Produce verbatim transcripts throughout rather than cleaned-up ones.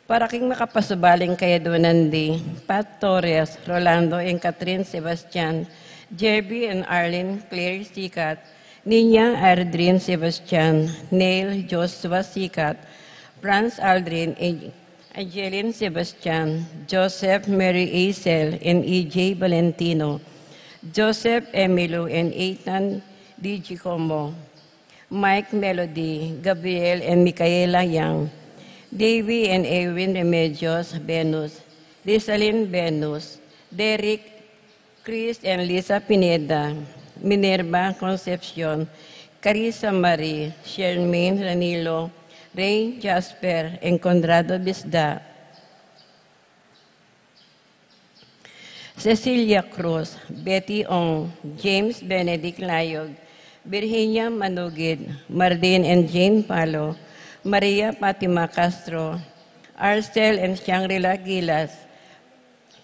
Para king makapasubaling kayaduanan di, Pat Torres, Rolando and Catherine Sebastian, Jerby and Arlene Claire Sikat, Nina Ardrin Sebastian, Neil Joshua Sikat, Franz Aldrin, Angeline Sebastian, Joseph Mary Acel, and E J Valentino, Joseph Emilio and Ethan D. Gicomo, Mike Melody, Gabriel and Micaela Yang, Davy and Erwin Remedios Venus, Rizalin Venus, Derek, Chris and Lisa Pineda, Minerva Concepcion, Carissa Marie, Shermaine Ranilo, Ray Jasper, and Conrado Bisda, Cecilia Cruz, Betty Ong, James Benedict Layog, Virginia Manugid, Mardin and Jane Palo, Maria Fatima Castro, Arcel and Shangri-La Gilas,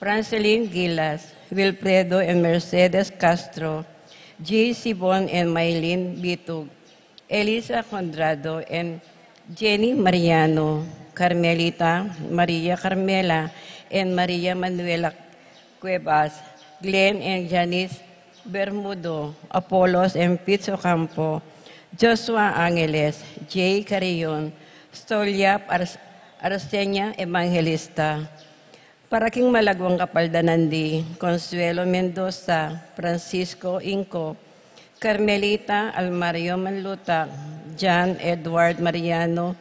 Francelin Gilas, Wilfredo and Mercedes Castro, G. Sibon and Mylene Bitug, Elisa Conrado and Jenny Mariano, Carmelita, Maria Carmela and Maria Manuela Cuevas, Glenn and Janice Bermudo, Apolos and Fitz Ocampo, Joshua Angeles, Jay Carrion, Stoliap Ars- Arsenia Evangelista, para king malaguang kapaldanan di Consuelo Mendoza, Francisco Inco, Carmelita Almario Manlutak, John Edward Mariano,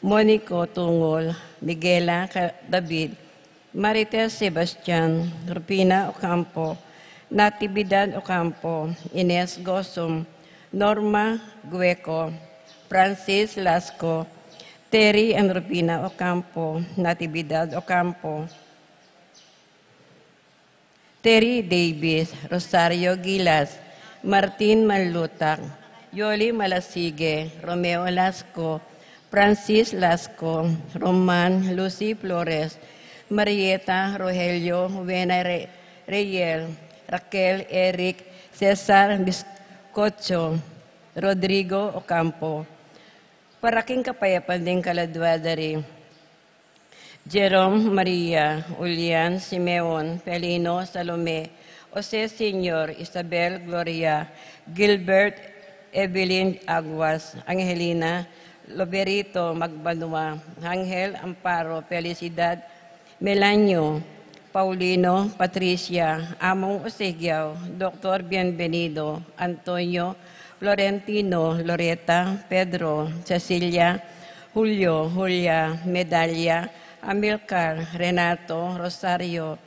Monico Tungol, Miguela Ca- David, Marites Sebastian, Rufina Ocampo, Natividad Ocampo, Ines Gosum, Norma Gueco, Francis Lasco, Terry and Rufina Ocampo, Natividad Ocampo, Terry Davis, Rosario Gilas, Martin Manlutak, Yoli Malasige, Romeo Lasco, Francis Lasco, Roman, Lucy Flores, Marieta, Rogelio, Wena Re- Reyel, Raquel, Eric, Cesar Biscocho, Rodrigo Ocampo, para king kapayapan ding kaladua da ri Jerome, Maria, Julian, Simeon, Felino, Salome, Jose Senior, Isabel, Gloria, Gilbert, Evelyn Aguas, Angelina, Loberito, Magbanua, Angel, Amparo, Felicidad, Melanio, Paulino, Patricia, Among Osegiao, Doktor Bienvenido, Antonio, Florentino, Loreta, Pedro, Cecilia, Julio, Julia, Medalia, Amilcar, Renato, Rosario,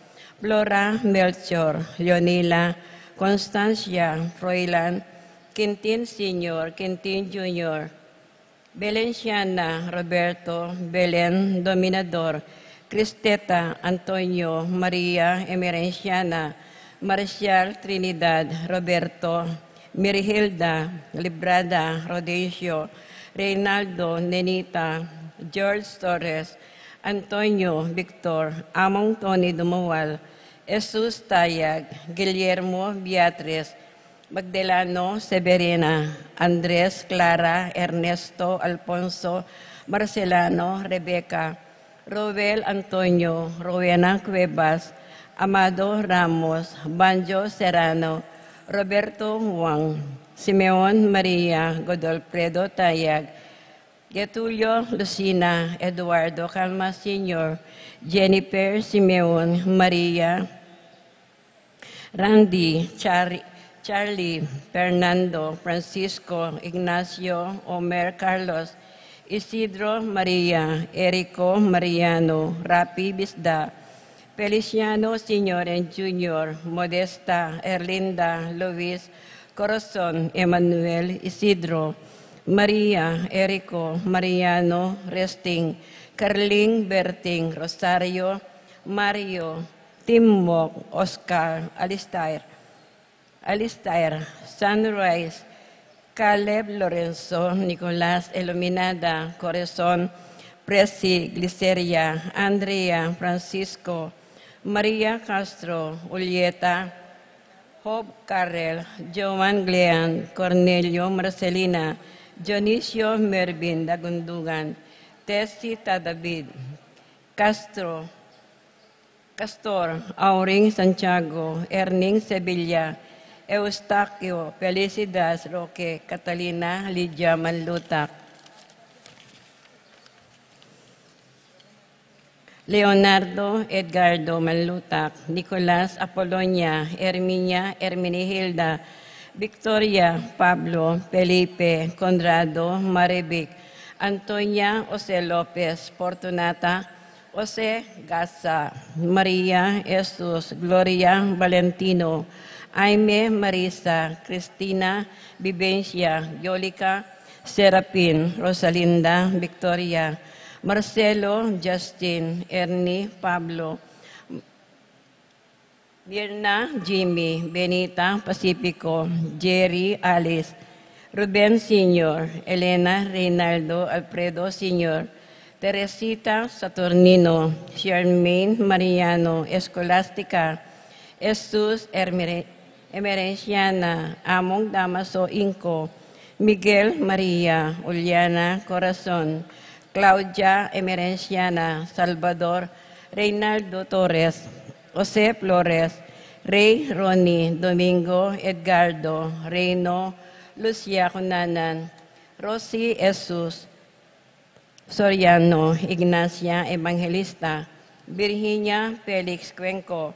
Flora, Melchor, Leonila, Constancia, Froilan, Quintin Senior, Quintin Junior, Belenciana, Roberto, Belen, Dominador, Cristeta, Antonio, Maria, Emerenciana, Marcial, Trinidad, Roberto, Mirhilda, Librada, Rodencio, Reynaldo, Nenita, George Torres, Antonio, Victor, Among Tony Dumuwal, Jesus Tayag, Guillermo, Beatriz, Magdelano, Severina, Andres, Clara, Ernesto, Alfonso, Marcelano, Rebecca, Roel, Antonio, Rowena Cuevas, Amado, Ramos, Banjo, Serrano, Roberto, Juan, Simeon, Maria, Godolfredo, Tayag, Getulio, Lucina, Eduardo, Calma Senior, Jennifer, Simeon, Maria, Randy, Char- Charlie, Fernando, Francisco, Ignacio, Omer, Carlos, Isidro, Maria, Erico, Mariano, Rapi, Bisda, Feliciano, Senior and Junior, Modesta, Erlinda, Luis, Corazon, Emmanuel, Isidro, Maria, Erico, Mariano, Resting, Carling, Berting, Rosario, Mario, Timok, Oscar, Alistair, Alistair, Sunrise, Caleb, Lorenzo, Nicolas, Iluminada, Corazon, Presi, Gliceria, Andrea, Francisco, Maria Castro, Julieta, Hope Carrel, Joan Glean, Cornelio, Marcelina, Dionisio, Mervin, Dagundungan, Tessie, Tadavid, Castro, Castor, Auring Santiago, Erning Sevilla, Eustaquio, Felicidas Roque, Catalina Lydia Manlutak, Leonardo Edgardo Manlutak, Nicolas Apolonia, Herminia Herminihilda, Victoria Pablo, Felipe Conrado, Marivic, Antonia Jose Lopez, Fortunata Jose Gasa, Maria Jesus, Gloria Valentino, Aime Marisa, Cristina Vivencia, Yolica Serapin, Rosalinda Victoria, Marcelo Justin, Ernie Pablo, Mirna Jimmy, Benita Pacifico, Jerry Alice, Ruben Senior, Elena Reynaldo Alfredo Senior, Teresita Saturnino, Charmaine Mariano, Escolastica, Jesus Ermere-, Emerenciana, Among Damaso Inco, Miguel Maria, Juliana Corazon, Claudia Emerenciana, Salvador Reynaldo Torres, Jose Flores, Rey Ronnie, Domingo Edgardo, Reino Lucia Cunanan, Rosie Jesus Soriano, Ignacia Evangelista, Virginia Felix Cuenco,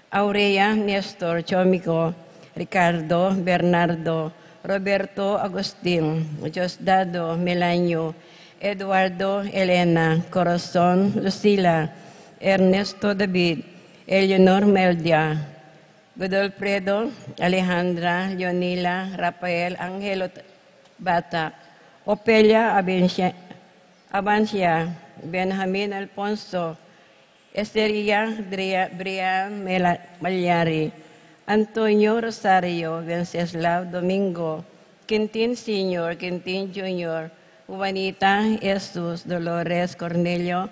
Aurea Nestor Chomico, Ricardo Bernardo, Roberto Agustin, Diosdado Melanio, Eduardo Elena, Corazon Lucila, Ernesto David, Eleanor Meldia, Godolfredo, Alejandra, Leonila, Rafael, Angelo T-, Bata, Opelia Abencia-, Abancia, Benjamin Alfonso, Esteria Dria-, Brian Mela-, Malyari, Antonio Rosario, Wenceslao Domingo, Quintin Senior, Quintin Junior, Juanita Jesus, Dolores Cornelio,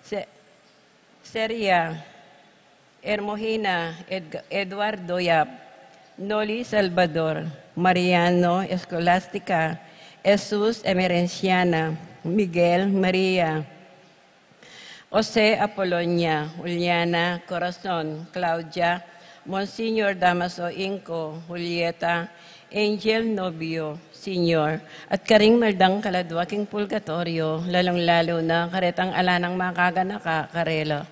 Se-, Seria, Hermogina, Edg-, Eduardo Yap, Noli Salvador, Mariano Escolastica, Jesus Emerenciana, Miguel Maria, Jose Apolonia, Juliana Corazon, Claudia, Monsignor Damaso Inco, Julieta, Angel Novio Senior, at karing maldang kaladua king purgatorio, lalung-lalu na karetang ala nang makaganaka karela.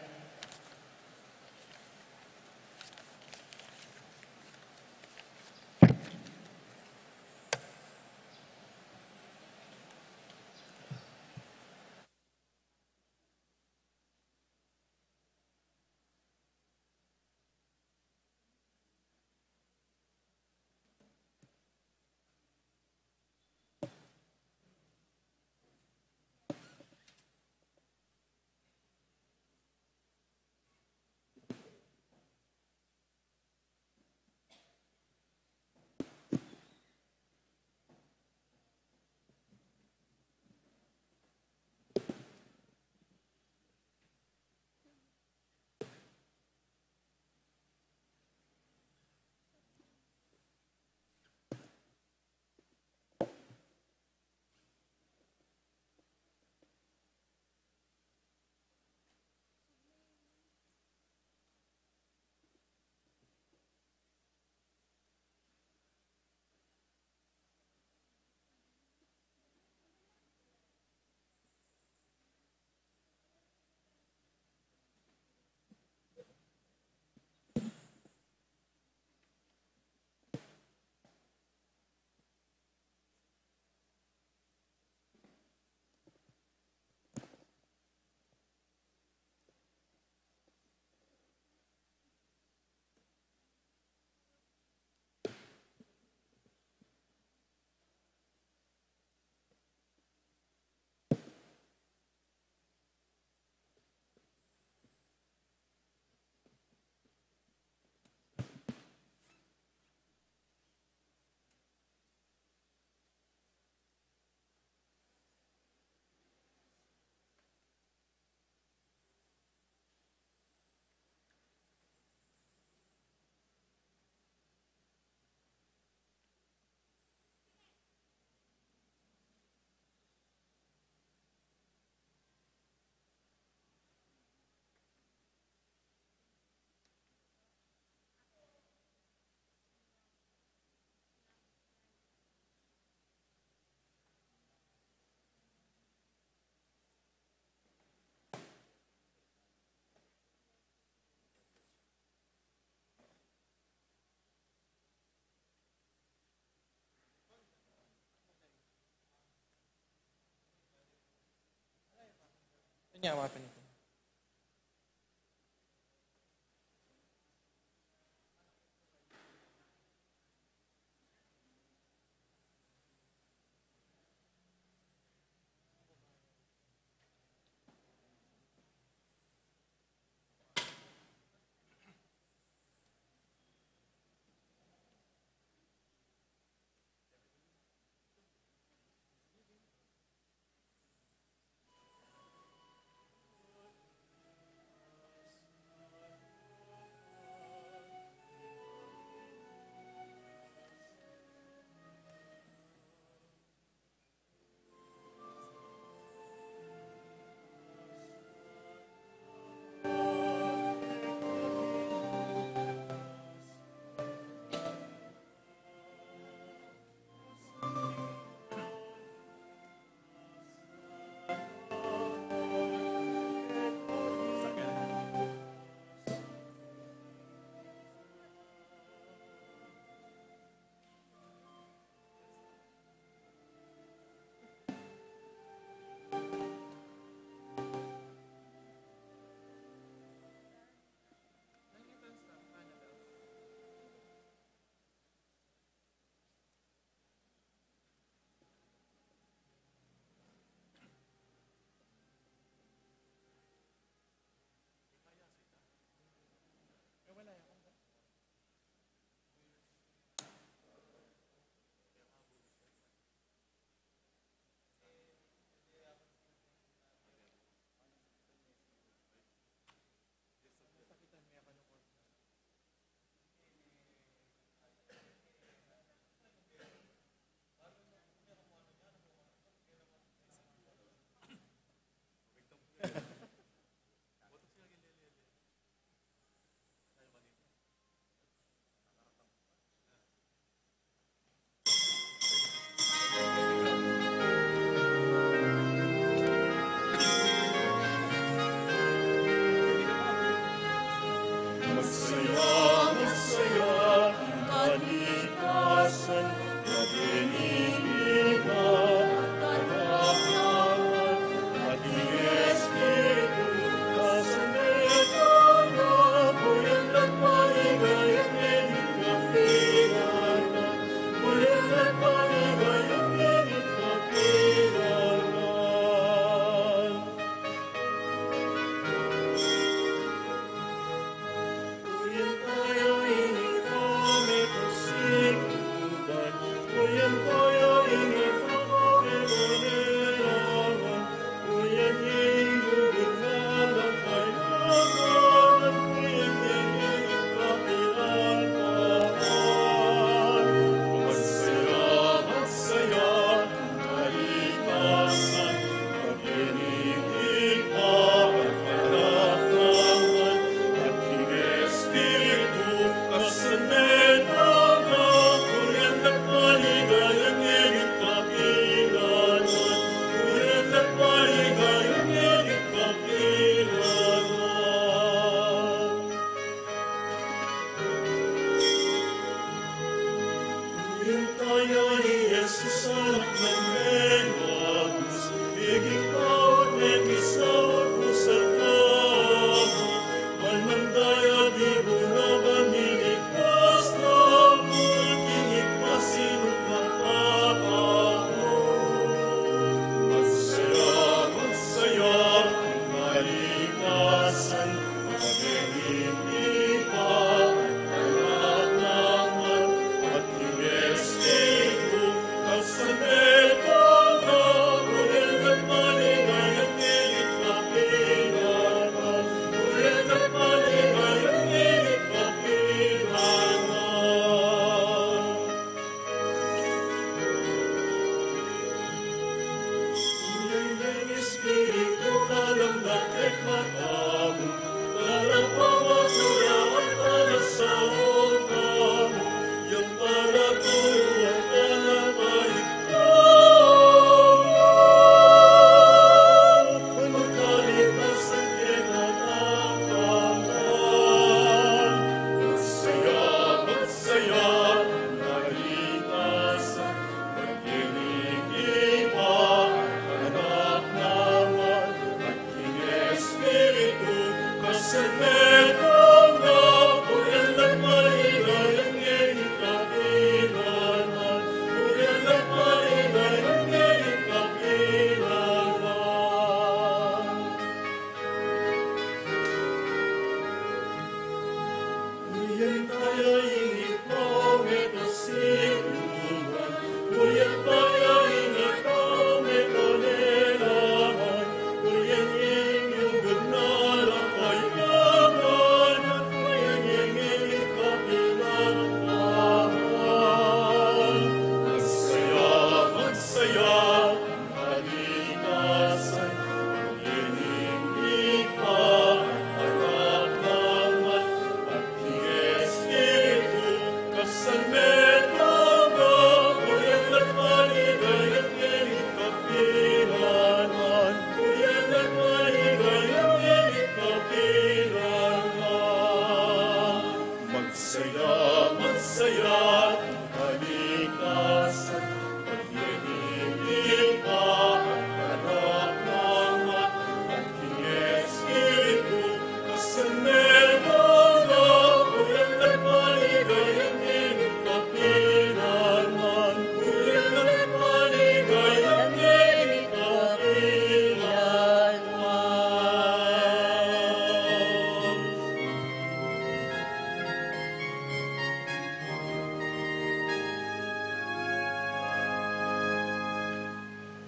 Anya, mapan ito.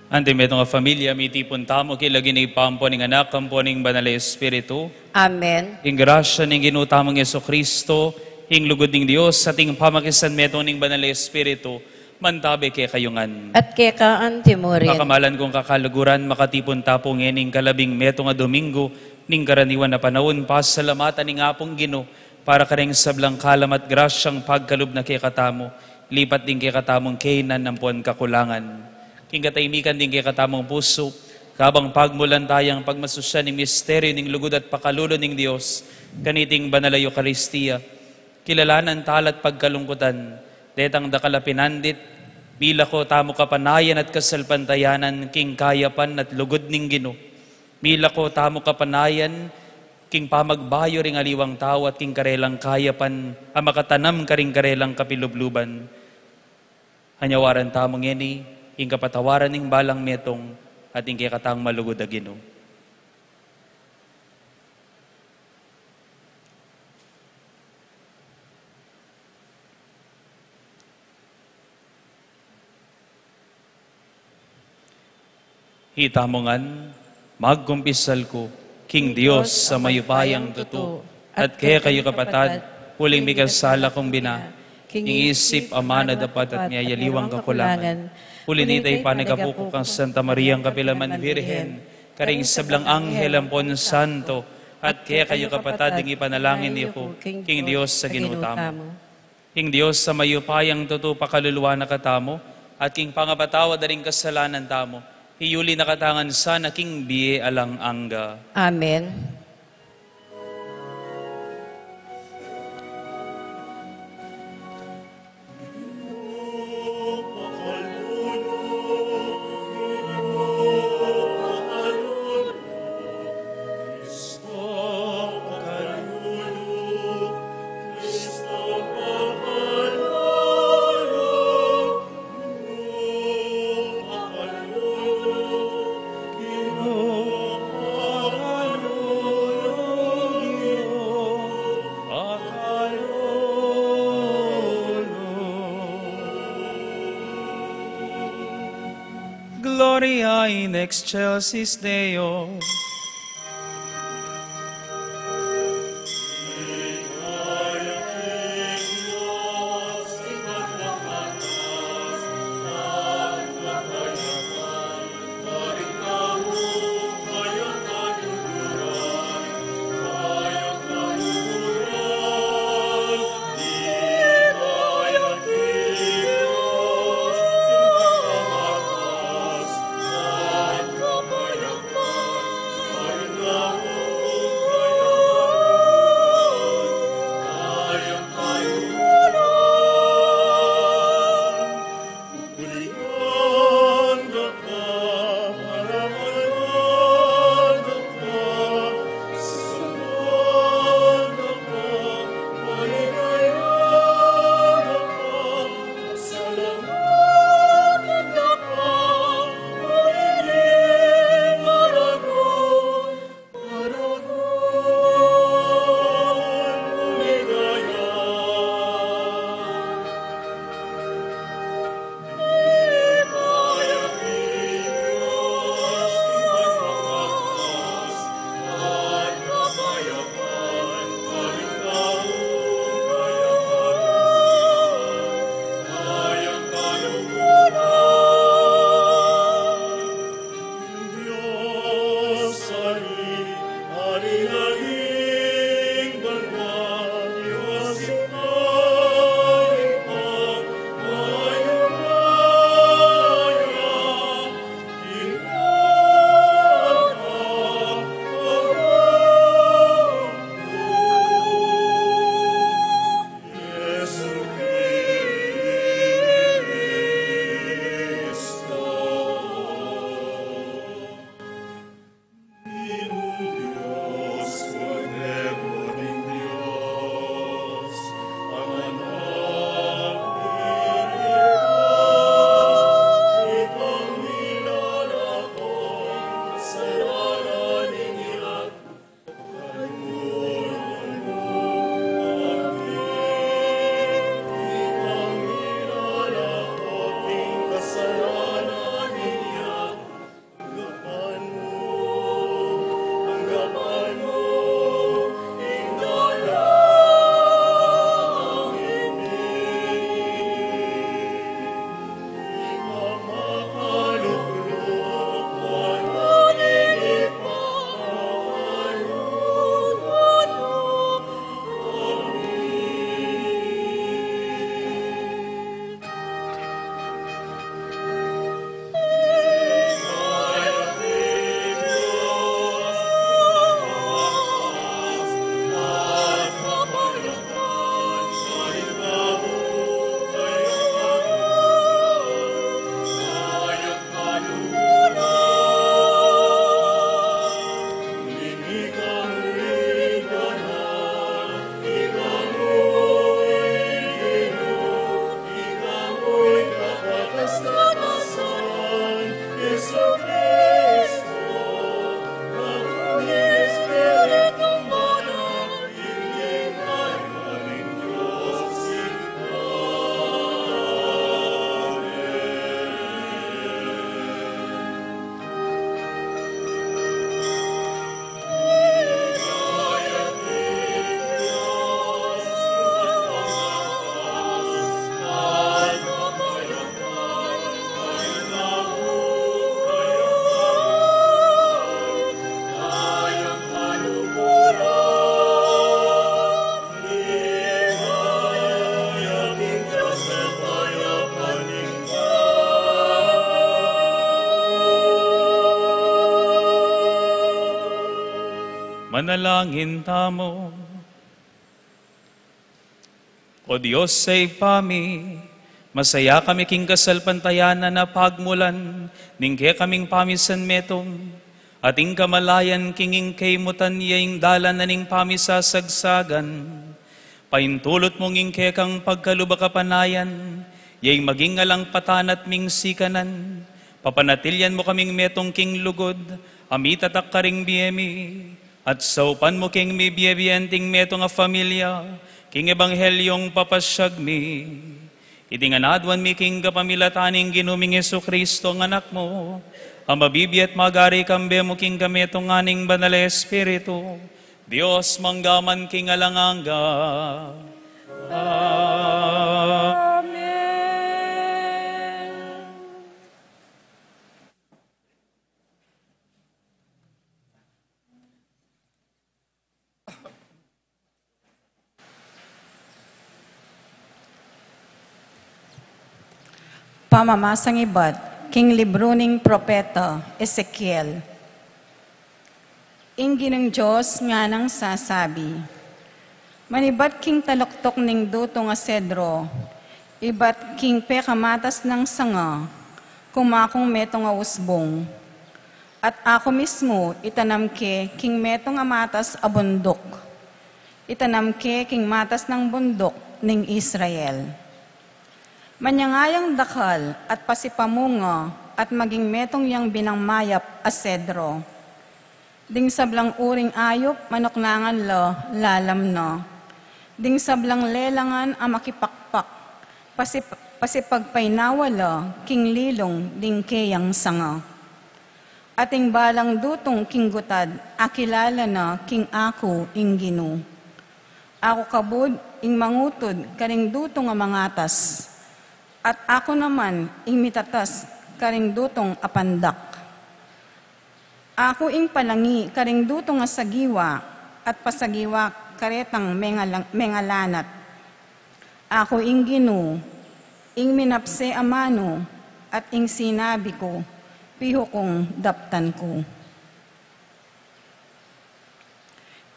Anti metung a familia, mitipun tamu king lagyu ning Ibpa, ampo ning Anak, ampo ning Banal a Espiritu. Amen. Ing grasya ning Ginu tamung Jesucristo, ing lugud ning Dios, at ing pamakisan metung ning Banal a Espiritu, mantabe kekayu ngan. At keka antimurin. Makamalan kung kakaluguran, makatipun ta pu ngening kalabing metung a Domingo ning karaniwan a panaun, pasalamatan ing Apung Ginu, para karing sablang kalam at grasyang pagkalub na kekatamu, lipat ding kekatamung kainan ampon kakulangan. King katahimikan ding kekatamung pusu, kabang pagmulan taya ing pagmasusyan ning misteryu ning lugud at pakalulu ning Dios, kaniting banal a Eukaristia, kilalanan tala at pagkalungkutan detang dakal a pinandit, milako tamu kapanayan at kasalpantayanan king kayapan at lugud ning Ginu. Milako tamu kapanayan king pamagbayu ring aliwang tau at king karelang kayapan a makatanam karing karelang kapilubluban. Anyawaran tamu ngeni ing kapatawaran ning balang metung at ing kekatang malugud a Ginu. Itamu ngan, magkumpisal ku king Dios a mayupayang tutu, at kekayu kapatad, uling mikasala kung bina, king isip, amanu, dapat at king aliwang kakulangan. Uli nita, ipanagapu ku kang Santa Mariang kapilanman Virgen, karing sablang anghel ampon santo, at kekayu kapatad, ding ipanalangin yu ku king Dios a Ginu tamu. Ing Dios a mayupayang tutu pakaluluan na katamu, at king pangapatawad da ring kasalanan tamu, iyuli na kata ngan sana king bie alang angga. Amen. Gloria in excelsis Deo. Manalangin tamu. O Dios a Ibpa mi, masaya kami king kasalpantayanan a pagmulan ning kekaming pamisanmetung, at ing kamalayan king ing kaimutan ya ing dalan na ning pamisasagsagan. Paintulut mung ing kekang pagkalub a kapanayan, ya ing maging alang patanat ming sikanan, papanatilian mu kaming metung king lugud, a mitatak karing bie mi, at saupan mu king mibie-bie anting metung a familia, king ebanghelyung papasyag mi. Iti ngan aduan mi king kapamilatan ning Ginu ming Jesucristo, a Anak mu, a mabibie at magari kambe mu king kametungan ning Banal a Espiritu, Dios mangga man king alang angga. Amen. Pamamasang ibat king libru ning propeta Ezekiel. Ing Ginung Dios ngana nang sasabi, manibat king taluktuk ning dutung a sedro, ibat king pekamatas nang sanga, kumakung metung a usbung. At aku mismu itanam ke king metung a matas a bunduk. Itanam ke king matas nang bunduk ning Israel. Manyangayang dakal at pasipamunga at maging metung yang binang mayap a sedro. Ding sablang uring ayup manuknangan la lalam na. Ding sablang lelangan a makipakpak, pasip-, pasipagpainawa la king lilung ding keyang sanga. At ing balang dutung king gutad, akilala na king aku ing Ginu. Aku kabud ing mangutud karing dutung a mangatas, at aku naman ing mitatas karing dutung a pandak. Aku ing palangi karing dutung a sagiwa, at pasagiwa karetang mengalang-, mengalanat. Aku ing Ginu, ing minapse amanu, at ing sinabi ku, pihukung daptan ku.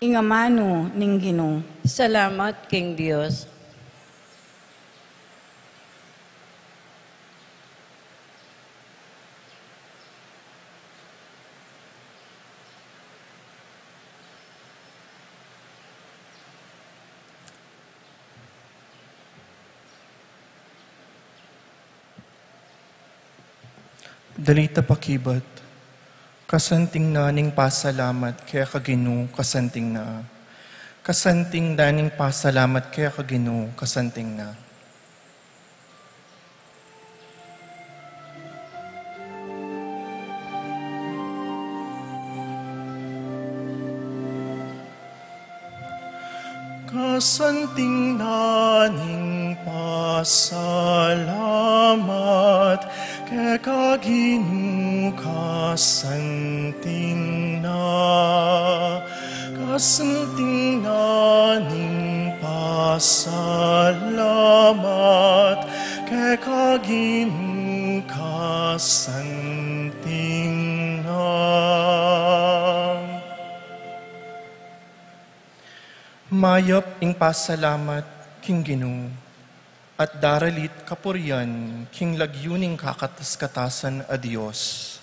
Ing amanu ning Ginu. Salamat king Dios. Dalit a pakibat. Kasanting na ning pasalamat keka Ginu, kasanting na. Kasanting na ning pasalamat keka Ginu, kasanting na. Kasanting na ning pasalamat keka Ginu, kasanting na. Kasanting na ning pasalamat keka Ginu, kasanting na. Mayap ing pasalamat king Ginu, at daralit kapurian king lagyu ning kakatas-katasan a Dios.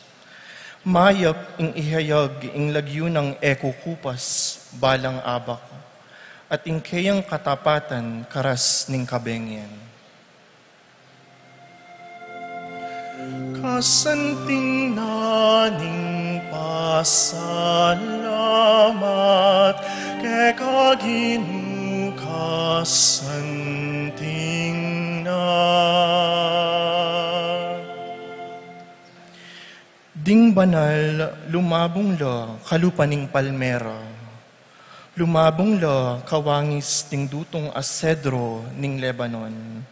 Mayap ing ihayag ing lagyu nang e kukupas balang abak, at ing keyang katapatan karas ning kabengian. Kasanting na ning pasalamat keka Ginu, kasanting na. Ding banal lumabung la kalupa ning palmera. Lumabung la kawangis ding dutung a sedro ning Lebanon.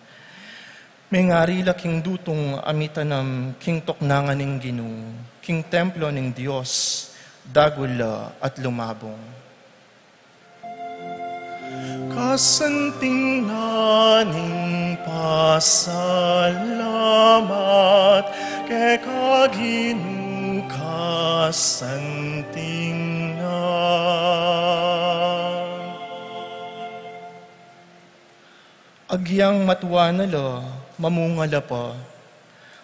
Mengari la king dutung a mitanam king tuknangan ning Ginu, king templo ning Dios, dagul la at lumabung. Kasanting na ning pasalamat keka Ginu, kasanting na. Agyang matua na la, mamunga la pa,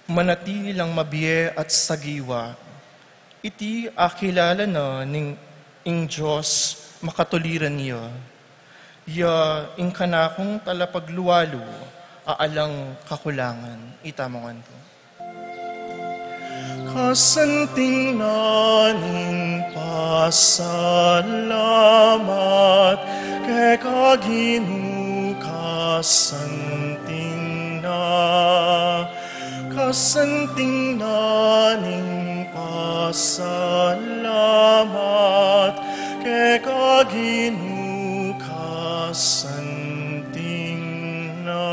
manatili lang mabie at sagiwa. Iti akilala na ning ing Dios makatuliran ya. Ya ing kanakung talapagluwalu a alang kakulangan. Itamu ngan pu. Kasanting na ning pasalamat keka Ginu, kasanting na. Kasanting na ning pasalamat keka Ginu, kasanting na.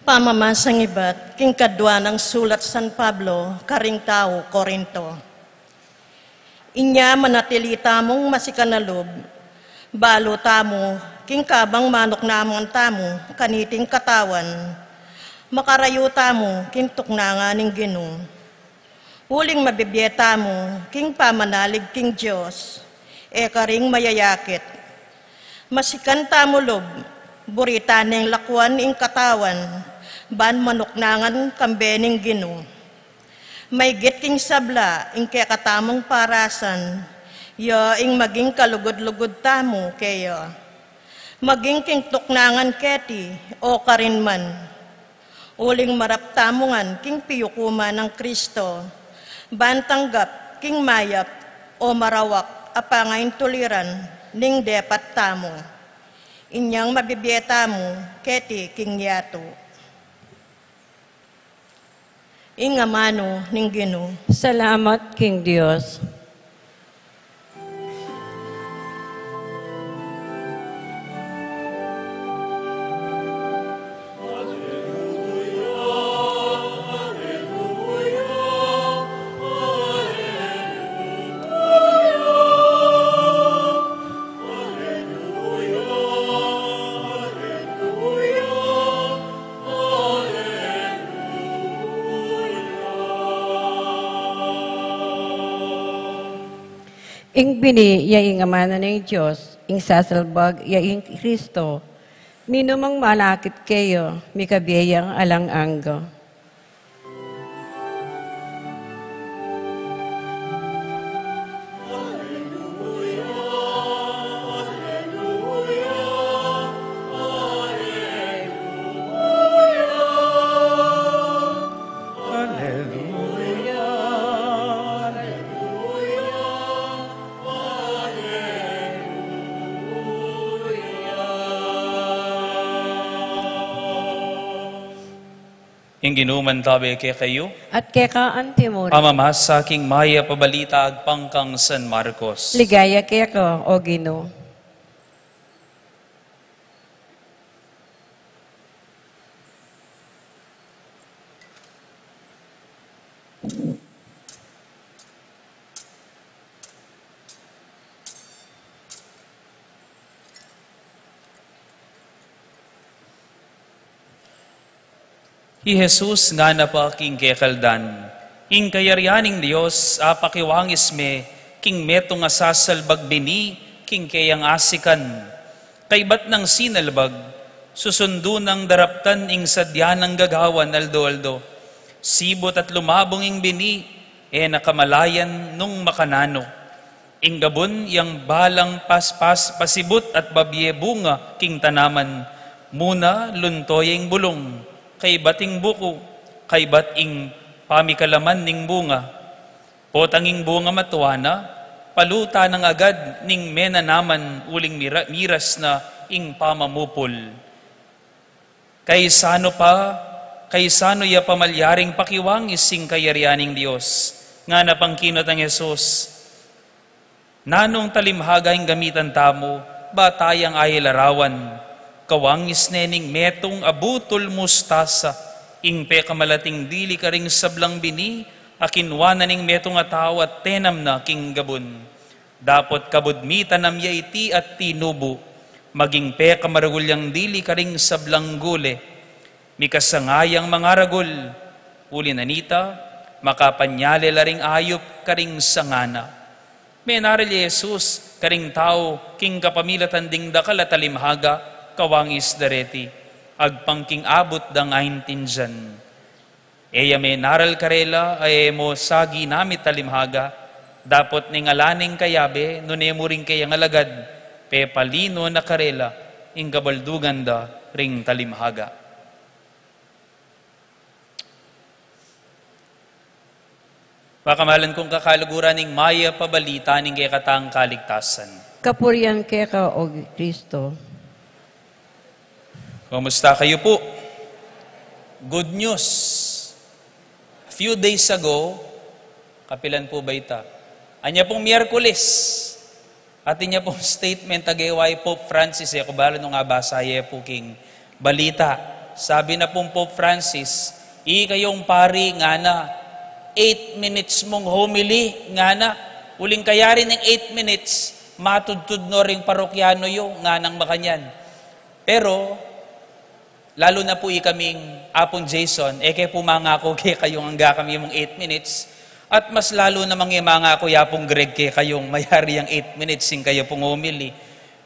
Pamamasang ibat king kadua nang sulat San Pablo karing tau Corinto. Inya manatili tamung masikan a lub, balu tamu king kabang manuknangan tamu kaniting katawan, makarayu tamu king tuknangan ning Ginu. Uling mabibie tamu king pamanalig king Dios, e karing mayayakit. Masikan tamu lub, buri ta neng lakuan ing katawan, ban manuknangan kambe ning Ginu. Maygit king sabla ing kekatamung parasan, ya ing maging kalugud-lugud tamu keya. Maging king tuknangan keti o karin man. Uling marap tamu ngan king piyukuman nang Kristo, ban tanggap king mayap o marawak a pangaintuliran ning depat tamu. Inyang mabibie tamu keti king yatu. Ing amanu ning Ginu. Salamat king Dios. Ing bini ya ing amanu ning Dios, ing sasalbag ya ing Kristo, ninumang manakit keya, mikabie yang alang angga. Ing Ginu mantabe kekayu. At keka antimurin. Pamamasa king mayap a balita agpang kang San Marcos. Ligaya keka, o Ginu. I Jesus ngana pa king kekaldan, ing kayarian ning Dios apakiwangis me king metung a sasalbag bini king keyang asikan. Kaybat nang sinalbag, susundu nang daraptan ing sadya nang gagawan aldo-aldo. Sibut at lumabung ing bini, e na kamalayan nung makananu. Ing gabun yang balang paspas pasibut at babie bunga king tanaman, muna lunto ya ing bulung, kaybat ing buku, kaybat ing pamikalaman ning bunga. Potang ing bunga matua na, palutan nang agad ning menanaman uling mira-, miras na ing pamamupul. Kaisano pa, kaisano ya pamalyaring pakiwangis ing kayarian ning Dios? Ngana pang kinot nang Jesus, nanung talimhaga ing gamitan tamu, ba tayang ae larawan, kawangis ne ning metung a butul mustasa, ing pekamalating dili karing sablang bini, Akinwa na ning metung a tau at tenam na king gabun. Dapot kabud mitanam ya iti at tinubu, maging pekamaragul yang dili karing sablang gule. Mikasanga yang mangaragul, uli na nita, makapanyale la ring ayup karing sanga na. Menaral i Jesus karing tau king kapamilatan ding dakal a talimhaga, kawangis da reti, agpang king abut dang aintindian. E ya menaral karela a e mo sagi namit talimhaga, dapot ning ala neng kayabe, nune mu ring keyang alagad, pepalino na karela ing kabaldugan da ring talimhaga. Pakamalan kung kakaluguran, ning mayap a balita ning kekatang kaligtasan. Kapurian keka, o Kristo. Kumusta kayu pu? Good news. A few days ago, kapilan pu ba ita? Anya pung Miyerkules. Atin ya pung statement a gewa i Pope Francis, e ku balu nung abasa ye pu king balita. Sabi na pung Pope Francis, "Ikayung pari," ngana, "eight minutes mung homily," ngana. Uling kayari ning eight minutes, matudtud no ring parokyano yu, nganang makanyan. Pero, lalu na pu ikaming Apung Jason, e ke pu mangaku kekayung angga kami mung eight minutes, at mas lalu namang e mangaku i Apung Greg kekayung mayari yang eight minutes ing kayu pung homily.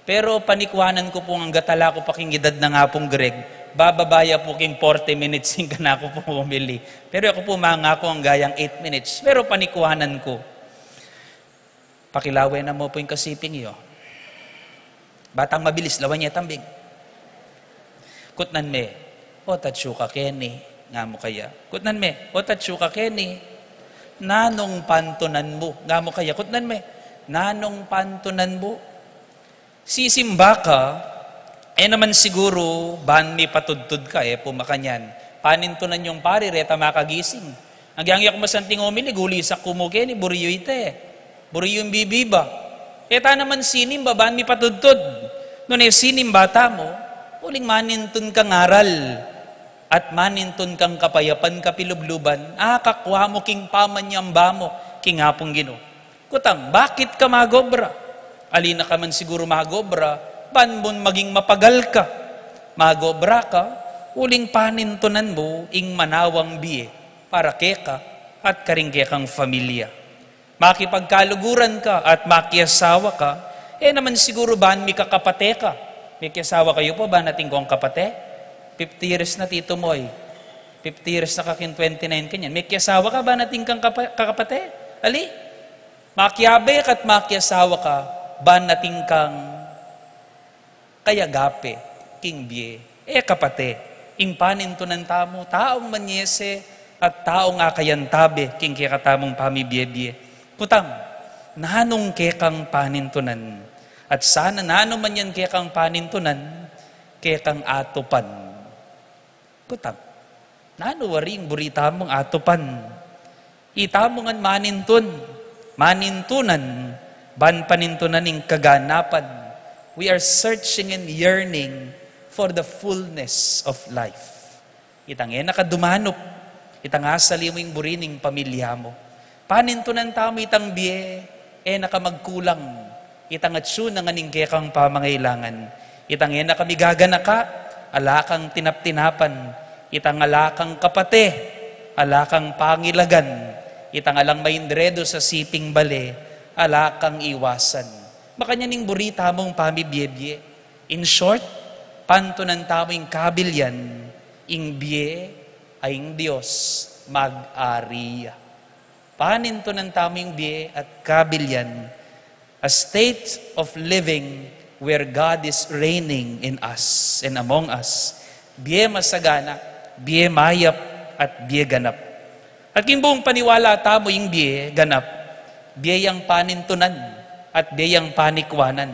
Pero panikuanan ku pung angga tala ku pa king edad nang Apung Greg, bababa ya pu king forty minutes ing kanaku pung homily. Pero e ku pu mangaku angga yang eight minutes. Pero panikuanan ku. Pakilawe na mu pu ing kasiping yu. Batang mabilis, lawan ye tambing. Kutnan me, "O tatsu ka keni," nga mu kaya. Kutnan me, "O tatsu ka keni, nanung pantunan mu?" nga mu kaya. Kutnan me, "Nanung pantunan mu?" Sisimba ka, e naman siguru ban mipatudtud ka, e pu makanyan. Panintunan yung pari, reta makagising. Agyang yak masanting homily, gulisak ku mu keni, buri yu ite. Buri yu ing bibiba. E ta naman sinimba ban mipatudtud. Nune sinimba tamu, uling manintun kang aral at manintun kang kapayapan, kapilubluban, akakua mu king pamanyamba mu king Apung Ginu. Kutang, bakit ka magobra? Ali na ka man siguru magobra, ban mun maging mapagal ka. Magobra ka, uling panintunan mu ing manawang bie para keka at karing kekang familia. Makipagkaluguran ka at makiasawa ka, e naman siguru ban mikakapate ka. Mikiasawa kayu pu, ban atin kong kapate? Fifty years na, Tito Moy. Fifty years na ka king twenty-nine kanyan. Mikiasawa ka, ban atin kang kapa-, kakapate? Ali? Makiabe ka at makiasawa ka, ban atin kang kayagape king bie. E kapate, ing panintunan tamu, taung manyese at taung akayantabe king kekatamung pamibie-bie. Kutang, nanung kekang panintunan? At sana nanu man yan kekang panintunan, kekang atupan. Kutang, nanu waring buri tamung atupan? Itamu ngan manintun, manintunan, ban panintunan ing kaganapan. We are searching and yearning for the fullness of life. Itang e na ka dumanup, itang asali mu ing buri ning pamilya mu. Panintunan tamu itang bie, e na ka magkulang, itang atsu na ngan ing kekang pamangailangan. Itang e na ka migaganaka, ala kang tinap-tinapan, itang ala kang kapate, ala kang pangilagan, itang alang maindredo sa siping bale, ala kang iwasan. Makanyan ing buri tamung pamibie-bie. In short, pantunan tamu ing kabilyan, ing bie a ing Dios mag-ari ya. Panintunan tamu ing bie at kabilyan, a state of living where God is reigning in us and among us. Bie masagana, bie mayap, at bie ganap. At king buung paniwala tamu ing bie ganap, bie yang panintunan, at bie yang panikuanan.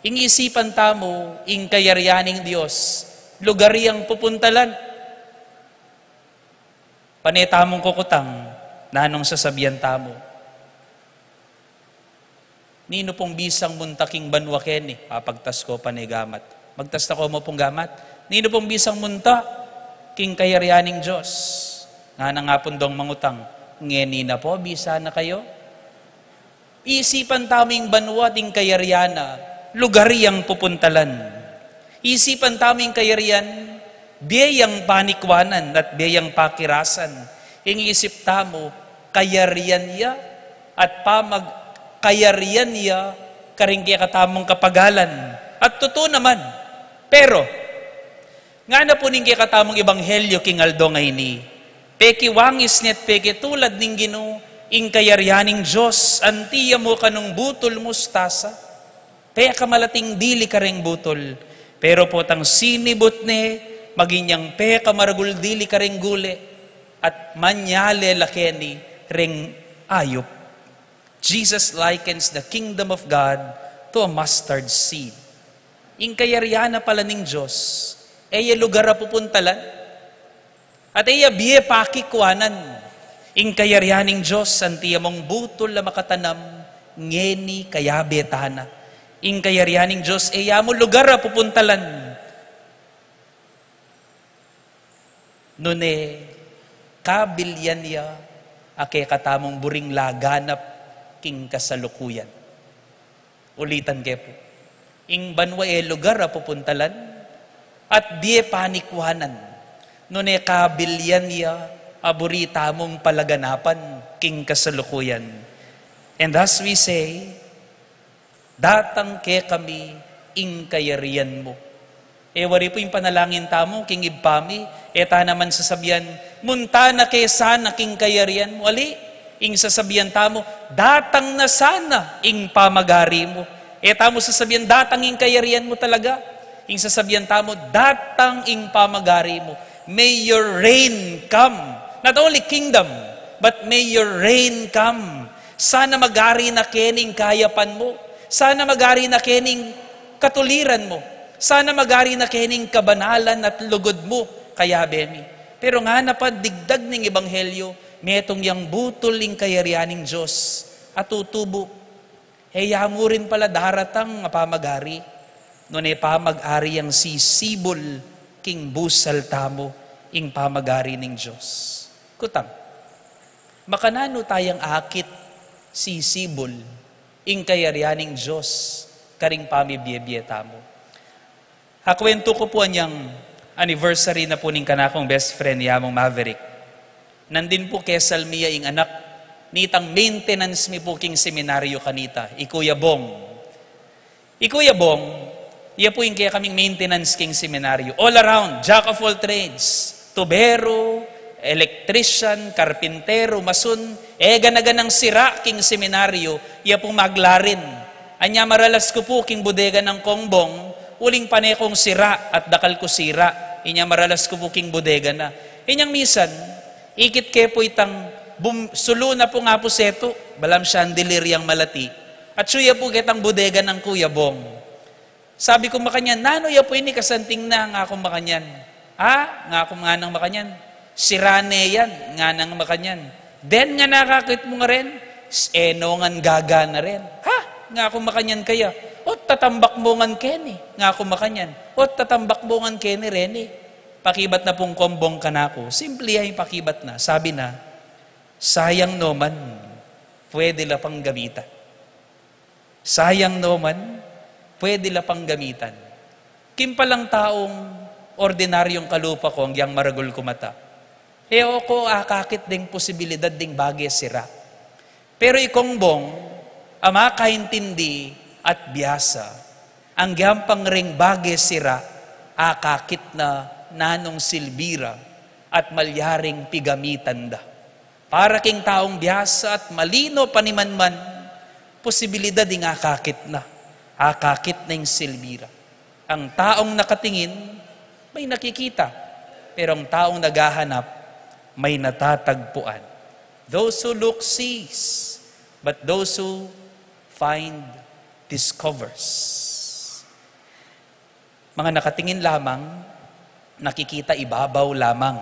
Ing isipan tamu, ing kayarian ning Dios, lugar yang pupuntalan. Pane tamung kukutang, nanung sasabian tamu? Ninu pung bisang munta king banua keni, papagtas ko pane gamat. Magtas ta ko mu pung gamat. Ninu pung bisang munta king kayarian ning Dios? Nganang Apung dong mangutang, Ngeni na po, bisa na kayu. Isipan tamu ing banua at ing kayarian na, lugar yang pupuntalan. Isipan tamu ing kayarian, bie yang panikwanan at bie yang pakirasan. Ing isip tamu, kayarian ya, at pamag-, kayarian ya, karing kekatamung kapagalan. At tutu naman. Pero, ngana pu ning kekatamung ebanghelyo king aldo ngeni, pekiwangis ne at pekitulad ning Ginu, ing kayarian ning Dios, anti ya mu kanung butul mustasa. Pekamalating dili kareng butul, pero potang sinibut ne, maging yang pekamaragul dili kareng gule, at manyale la keni reng ayup. Jesus likens the kingdom of God to a mustard seed. Ing kayarian na pala ning Dios, e ya lugar a pupuntalan, at e ya bie pakikwanan. Ing kayarian ning Dios, anti ya mung butul a makatanam, ngeni kayabe ta na. Ing kayarian ning Dios, e ya mu lugar a pupuntalan. Nune, kabilyan ya a kekatamung buring laganap king kasalukuyan. Ulitan ke pu. Ing banua e lugar a pupuntalan, at bie panikwanan. Nune kabilyan ya a buri tamung palaganapan king kasalukuyan. And as we say, datang kekami ing kayarian mu. E wari pu ing panalangin tamu king Ibpa mi, e ta naman sasabian, munta na ke sana king kayarian mu. Ali, ing sasabian tamu, datang na sana ing pamagari mu. E tamu sasabian, datang ing kayarian mu talaga. Ing sasabian tamu, datang ing pamagari mu. May your reign come. Not only kingdom, but may your reign come. Sana magari na keni ing kayapan mu. Sana magari na keni ing katuliran mu. Sana magari na keni ing kabanalan at lugud mu, kayabe mi. Pero ngana pa, digdag ning ebanghelyo, metung yang butul ing kayarian ning Dios a tutubu. E ya mu rin pala daratang a pamagari, nune pamagari yang sisibul king busal tamu, ing pamagari ning Dios. Kutang, makananu tayang akit sisibul ing kayarian ning Dios karing pamibie-bie tamu? Akuwentu ku pu anyang anniversary na pu ning kanakung best friend, ya mung Maverick. Nandin pu kesal mi ya ing anak nitang maintenance mi pu king seminaryo kanita, i Kuya Bong. I Kuya Bong, ya pu ing kekaming maintenance king seminaryo. All around, jack of all trades. Tubero, electrician, karpintero, mason, e gana-ganang sira king seminaryo, ya pu maglarin. Anya maralas ku pu king bodega nang Kong Bong, uling pane kung sira at dakal ku sira. Inya maralas ku pu king bodega na. Inyang misan, ikit ke pu itang bum-, sulu na pu nga pu setu, balang chandelier yang malati. At suya pu ketang bodega nang Kuya Bong. Sabi ku makanyan, "Nanu ya pu ini, kasanting na?" Ngaku makanyan. "Ah," ngaku, nganang makanyan, "sira ne yan," nganang makanyan. "Den, ngan akakit mu ngaren, s-, e no ngan gagana ren." "Ha?" ngaku makanyan kaya. "Ot tatambak mu ngan keni," ngaku makanyan. "Ot tatambak mu ngan keni reni." Pakibat na pung Kong Bong kanaku. Simple ya ing pakibat na. Sabi na, "Sayang no man, pwede la pang gamitan." Sayang no man, pwede la pang gamitan. King palang taung ordinaryong kalupa ku, agyang maragul ku mata, e oku akakit deng posibilidad ding bage sira. Pero i Kong Bong, a makaintindi at biasa, agyang pang reng bage sira, akakit na nanung silbi ra at malyaring pigamitan da. Para king taung biasa at malino panimanman, posibilidad ing akakit na, akakit na ing silbi ra. Ang taung nakatingin, may nakikita, pero ang taung naghahanap, may natatagpuan. Those who look sees, but those who find discovers. Mga nakatingin lamang, nakikita ibabaw lamang.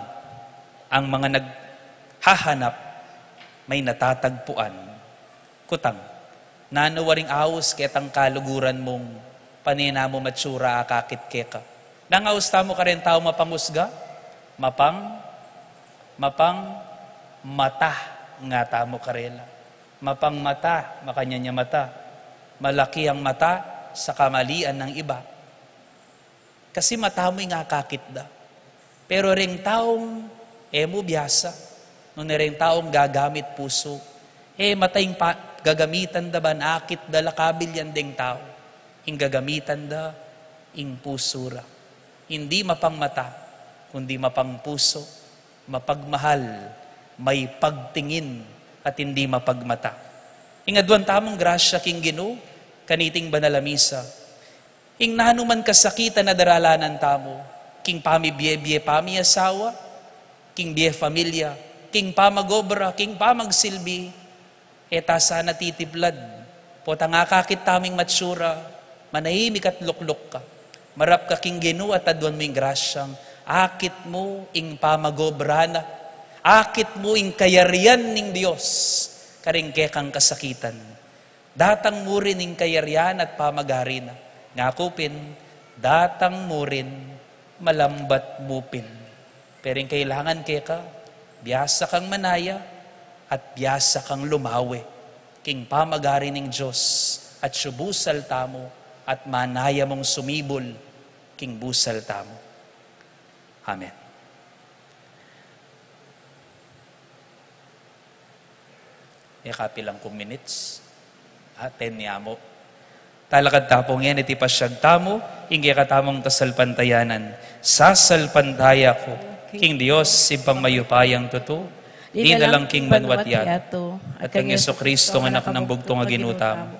Ang mga naghahanap, may natatagpuan. Kutang, nanu waring aus ketang kaluguran mung pane na mu matsura akakit keka? Nang aus tamu karen taung mapangusga? Mapang, mapang mata. Ngatamu karela, mapang mata, makanyan ya mata, malaki ang mata sa kamalian ng iba. Kasi mata mu ing akakit da. Pero reng taung e mu biasa, nune reng taung gagamit pusu, e mata ing pa-, gagamitan da ban akit da la kabilyan deng tau. Ing gagamitan da ing pusu ra. Indi mapang mata, kundi mapang pusu, mapagmahal, may pagtingin, at indi mapagmata. Ing aduan tamung grasya king Ginu, kaniting banal a misa. Ing nanu man kasakitan a daralanan tamu, king pamibie-bie pamiasawa, king bie familia, king pamagobra, king pamagsilbi, e ta sana titiplad. Potang akakit taming matsura, manahimik at lukluk ka. Marap ka king Ginu at aduan mu ing grasyang, akit mu ing pamagobra na, akit mu ing kayarian ning Dios, karing kekang kasakitan. Datang mu rin ing kayarian at pamagari na. Ngaku pin, datang mu rin malambat mu pin. Pero ing kailangan keka, biasa kang manaya at biasa kang lumawe king pamagari ning Dios at subusal tamu at manaya mung sumibul king busal tamu. Amen. E kapilang ku minutes. Ah, ten ya mu. Talakad ta pu ngeni iti pasiag tamu, ing kekatamung kasalpantayanan. Sasalpantaya ku king Dios, Ibpang mayupayang tutu, dina lang king banua't yatu, at kang Jesucristo, Anak nang bugtung a Ginu tamu.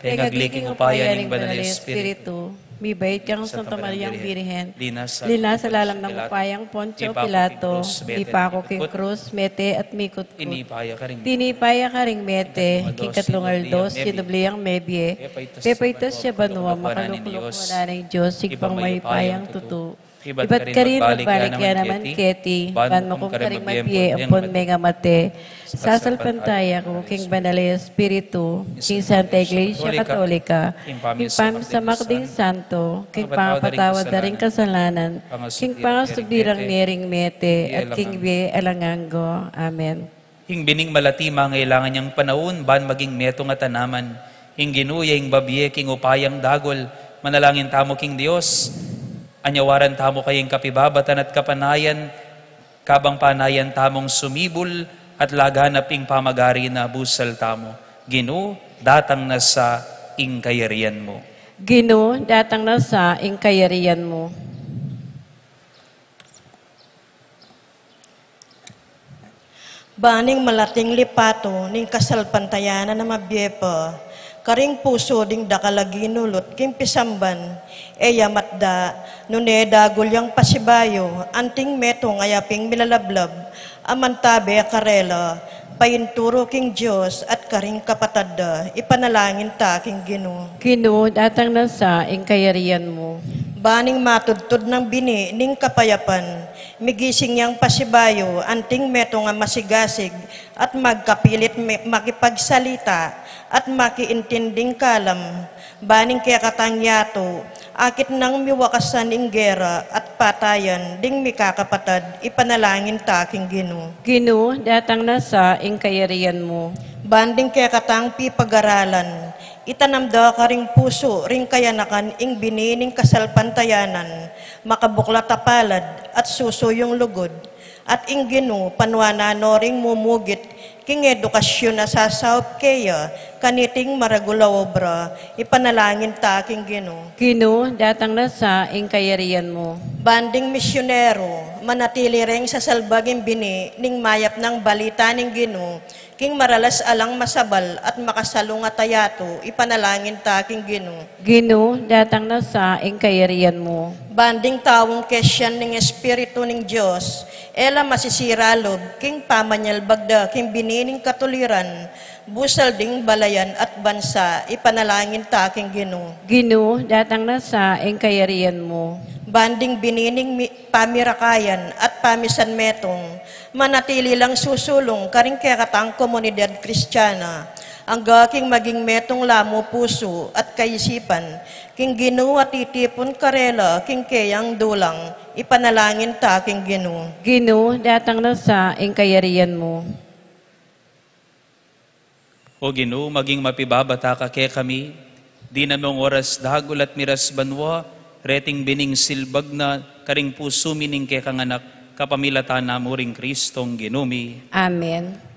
Pengagli king upaya ning Banal a Espiritu, mibait kang Santa Mariang Birhen, linasa lalam nang upayang Poncio Pilato, mipaku king krus, mete at mikut-, tinipa ya karing mete, king katlung aldo, sinubli yang mebie, pepaitas ya banua, makalukluk wanan ning Dios, Ibpang mayupayang tutu. Ibat karin magbalik ya naman keti, ban makum karing mabie ampon mengamate. Sasalpantaya ku king Banal a Espiritu, king Santa Iglesia Katolika, king pamisamak ding santo, king pangapatawad da ring kasalanan, king pangasubli rang mie ring mete, at king bie alang angga. Amen. Ing bining malati mangailangan yang panaun ban maging metung a tanaman. Ing Ginu ya ing babie king upayang dagul. Manalangin tamu king Dios. Anyawaran tamu kaya ing kapibabatan at kapanayan, kabang panayan tamung sumibul at laganap ing pamagari na. Busal tamu. Ginu, datang na sa ing kayarian mu. Ginu, datang na sa ing kayarian mu. Ban ing malating lipatu ning kasalpantayanan a mabie pa karing pusu ding dakal a ginulut king pisamban, e ya matda, nune dagul yang pasibayu, anting metung a yaping milalablab a mantabe karela, painturu king Dios at karing kapatad da. Ipanalangin ta king Ginu. Ginu, datang na sa ing kayarian mu. Ban ing matudtud nang bini ning kapayapan, migising yang pasibayu, anting metung a masigasig at magkapilit me-, makipagsalita at makiintinding kalam. Ban ing kekatang yatu, akit nang miwakasan ing gera at patayan ding mikakapatad. Ipanalangin ta king Ginu. Ginu, datang na sa ing kayarian mu. Ban ding kekatang pipagaralan, itanam da karing pusu ring kayanakan ing bini ning kasalpantayanan, makabuklat a palad at susuyung lugud. At ing Ginu, panuanan no ring mumugit king edukasyon a sasaup keya kaniting maragul a obra. Ipanalangin ta king Ginu. Ginu, datang na sa ing kayarian mu. Ban ding misyonero, manatili reng sasalbag ing bini ning mayap nang balita ning Ginu king maralas alang masabal at makasalungat a yatu. Ipanalangin ta king Ginu. Ginu, datang na sa ing kayarian mu. Ban ding taung kesian ning Espiritu ning Dios, e la masisira lub king pamanyalbag da king bini ning katuliran, busal ding balayan at bansa. Ipanalangin ta king Ginu. Ginu, datang na sa ing kayarian mu. Ban ding bini ning mi-, pamirakayan at pamisanmetung, manatili lang susulung karing kekatang komunidad Kristiana, angga king maging metung la mu pusu at kaisipan king Ginu a titipun karela king keyang dulang. Ipanalangin ta king Ginu. Ginu, datang na sa ing kayarian mu. O Ginu, maging mapibabata ka kekami, dinan mung oras dagul at miras banua, reting bining silbag na karing pusu mi ning kekang Anak, kapamilatan na mu ring Kristong Ginu mi. Amen.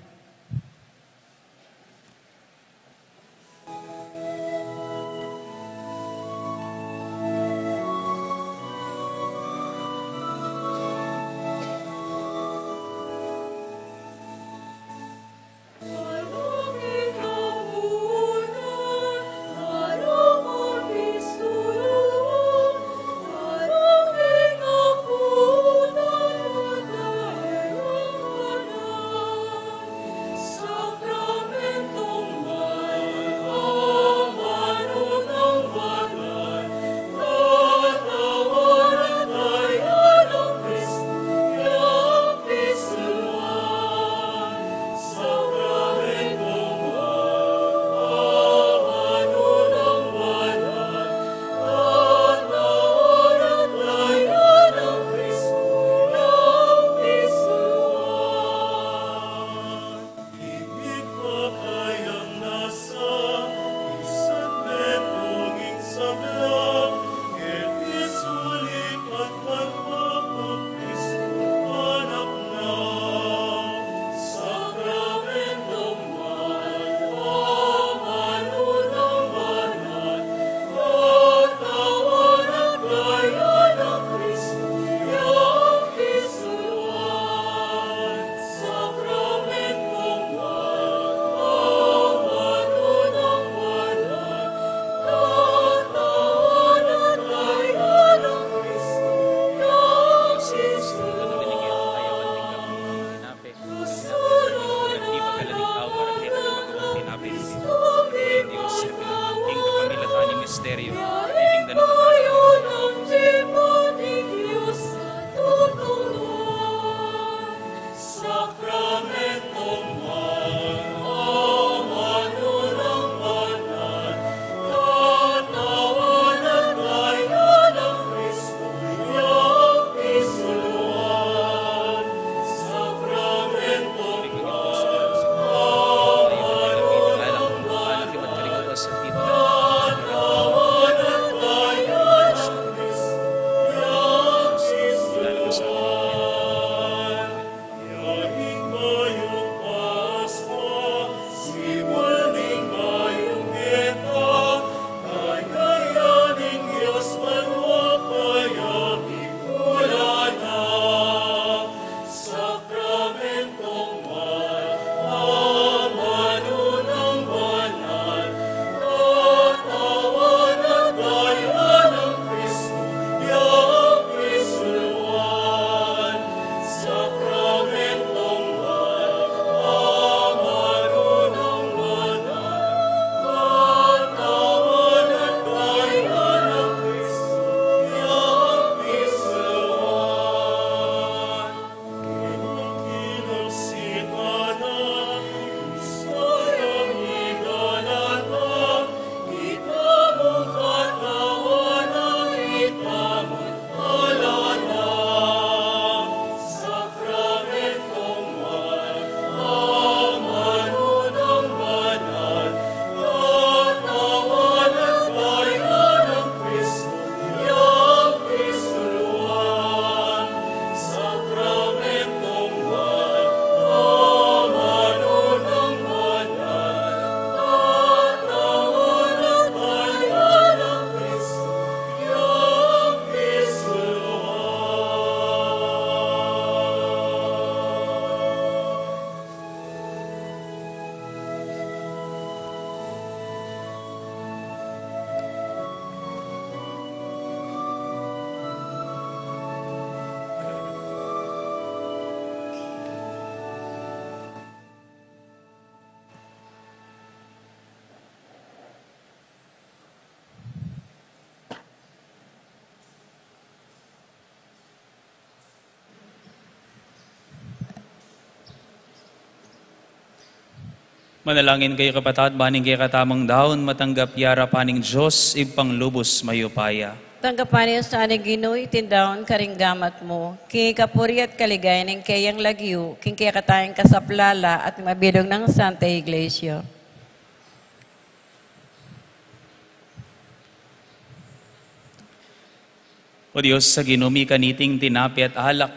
Manalangin kayu, kapatad, ban ing kekatamung daun matanggap ya arapan ning Dios, Ibpang lubus mayupaya. Tanggapan na sa ning Ginu iting daun karing gamat mu, king ikapuri at kaligayan ning keyang lagyu, king kekatang kasaplalan at mabilug nang Santa Iglesia. O Dios a Ginu mi, kaniting tinape at alak,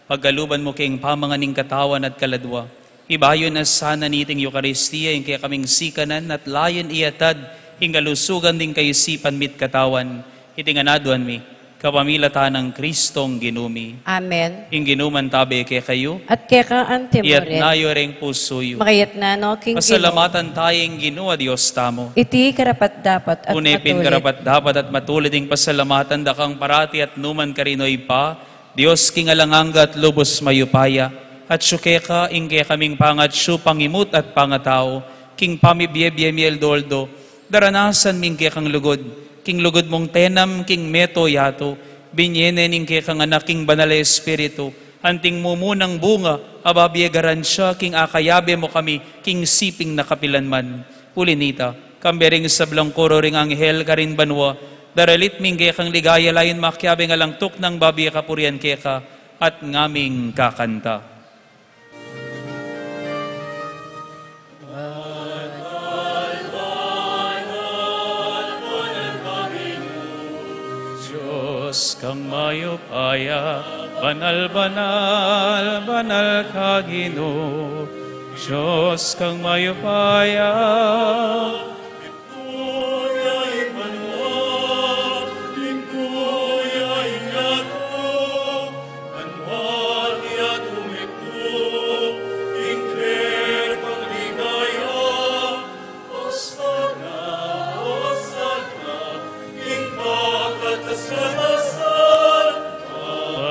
pagkaluban mu keng pamangan ing katawan at kaladwa, ibayu na sana niting Eukaristia ing kekaming sikanan at layun iatad ing kalusugan ding kaisipan mi't katawan. Iti ngan aduan mi kapamilatan nang Kristong Ginu mi. Amen. Ing Ginu mantabe kekayu. At keka antimurin. Iyatas yu reng pusu yu. Makayatas no king Ginu. Pasalamatan taya ing Ginu a Dios tamu. Iti karapat-dapat at matulid. Tune pin karapat-dapat at matulid ing pasalamatan, dakang parati at nukarin man, o Ibpa, Dios king alang angga at lubus mayupaya, at atyu keka ing kekaming pangatyu, pangimut at pangatau, king pamibie-bie mi aldo-aldo, daranasan mi ing kekang lugud, king lugud mung tenam king meto yatu, binie ne ning kekang Anak king Banal a Espiritu, anting mumunang bunga a babie garansya king akayabe mu kami king siping na kapilan man. Uli nita, kambe ring sablang koro ring anghel karin banua, daralit mi ing kekang ligaya, layun makiabe ing alang tuknang babie kapurian keka, at ngaming kakanta. Dios kang mayupaya, banal, banal, banal ka Ginu. Dios kang mayupaya.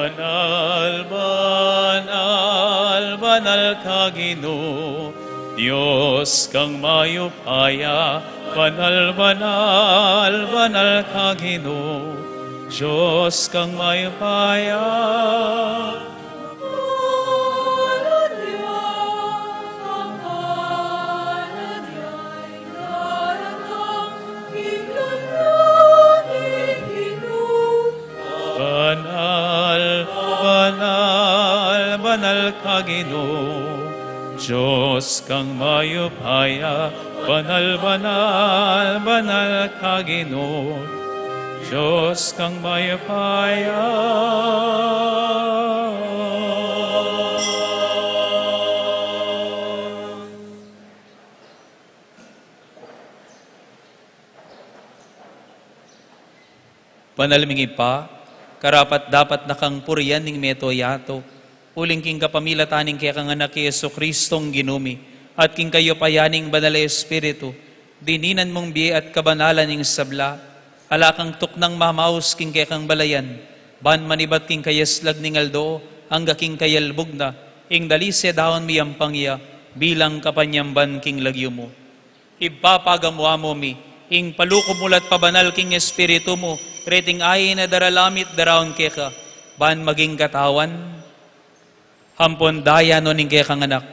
Banal, banal, banal ka Ginu, Dios kang mayupaya, banal, banal, banal ka Ginu, Dios kang mayupaya. Banal, banal, banal ka Ginu, Dios kang mayupaya, banal, banal, banal ka Ginu, Dios kang mayupaya. Banal ming Ibpa, karapat-dapat na kang purian ning meto yatu, uling king kapamilatan ning kekang Anak i Jesucristong Ginu mi, at king kayupayan ning Banal a Espiritu, dininan mung bie at kabanalan ing sabla, ala kang tuknang mamaus king kekang balayan, ban manibat king kayaslag ning aldo, angga king kayalbug na, ing dalise daun miyampang ya, bilang kapanyamban king lagyu mu. Ibpa, pagamu-amu mi ing paluku mu la at pabanal king Espiritu mu reting ain a daralan mi at daraun keka, ban maging katawan ampon daya no ning kekang Anak,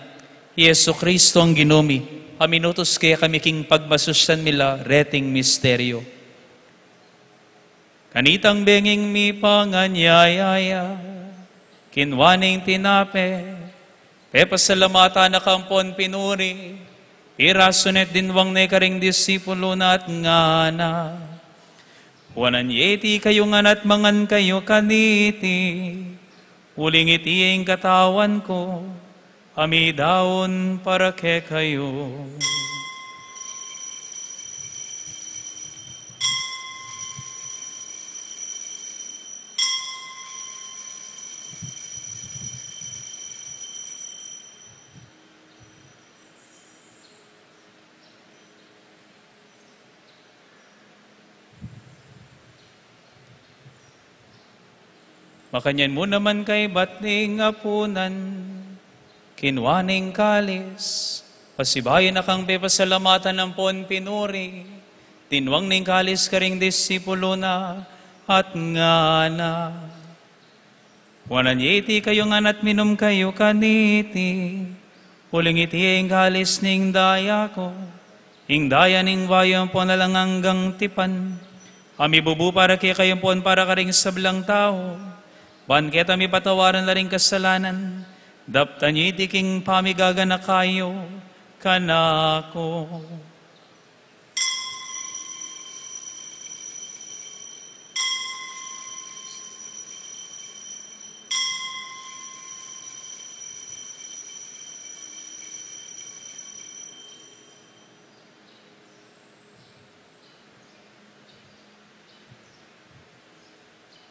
i Jesucristong Ginu mi, a minutus kekami king pagmasusyan mi la reting misteryo. Kanitang benging mipanganyaya ya, kinua ne ing tinape, pepasalamatan na ka ampon pinuri, pirasu ne at dinwang ne karing disipulu na at ngana: Kuanan ye iti kayu ngan at mangan kayu kaniti, uling iti ing katawan ku, a midaun para kekayu. Makanyan mu naman kaibat ning apunan, kinua ne ing kalis, pasibayu na kang pepasalamatan ampon pinuri, dinwang ne ing kalis karing disipulu na, at ngana: Kuanan ye iti kayu ngan at minum kayu kaniti, uling iti ing kalis ning daya ku, ing daya ning bayu ampon alang anggang tipan, a mibubu para kekayu ampon para karing sablang tau, ban keta mipatawaran la ring kasalanan. Daptan yu iti king pamigaganaka yu kanaku.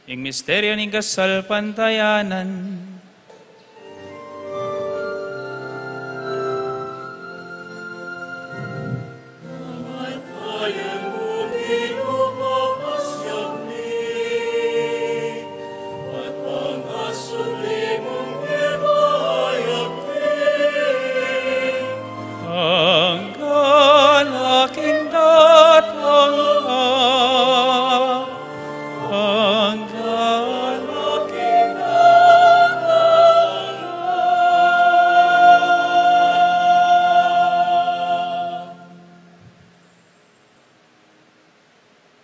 Ing misteryo ning kasalpantayanan. Angga na king datang ka, angga na king datang ka.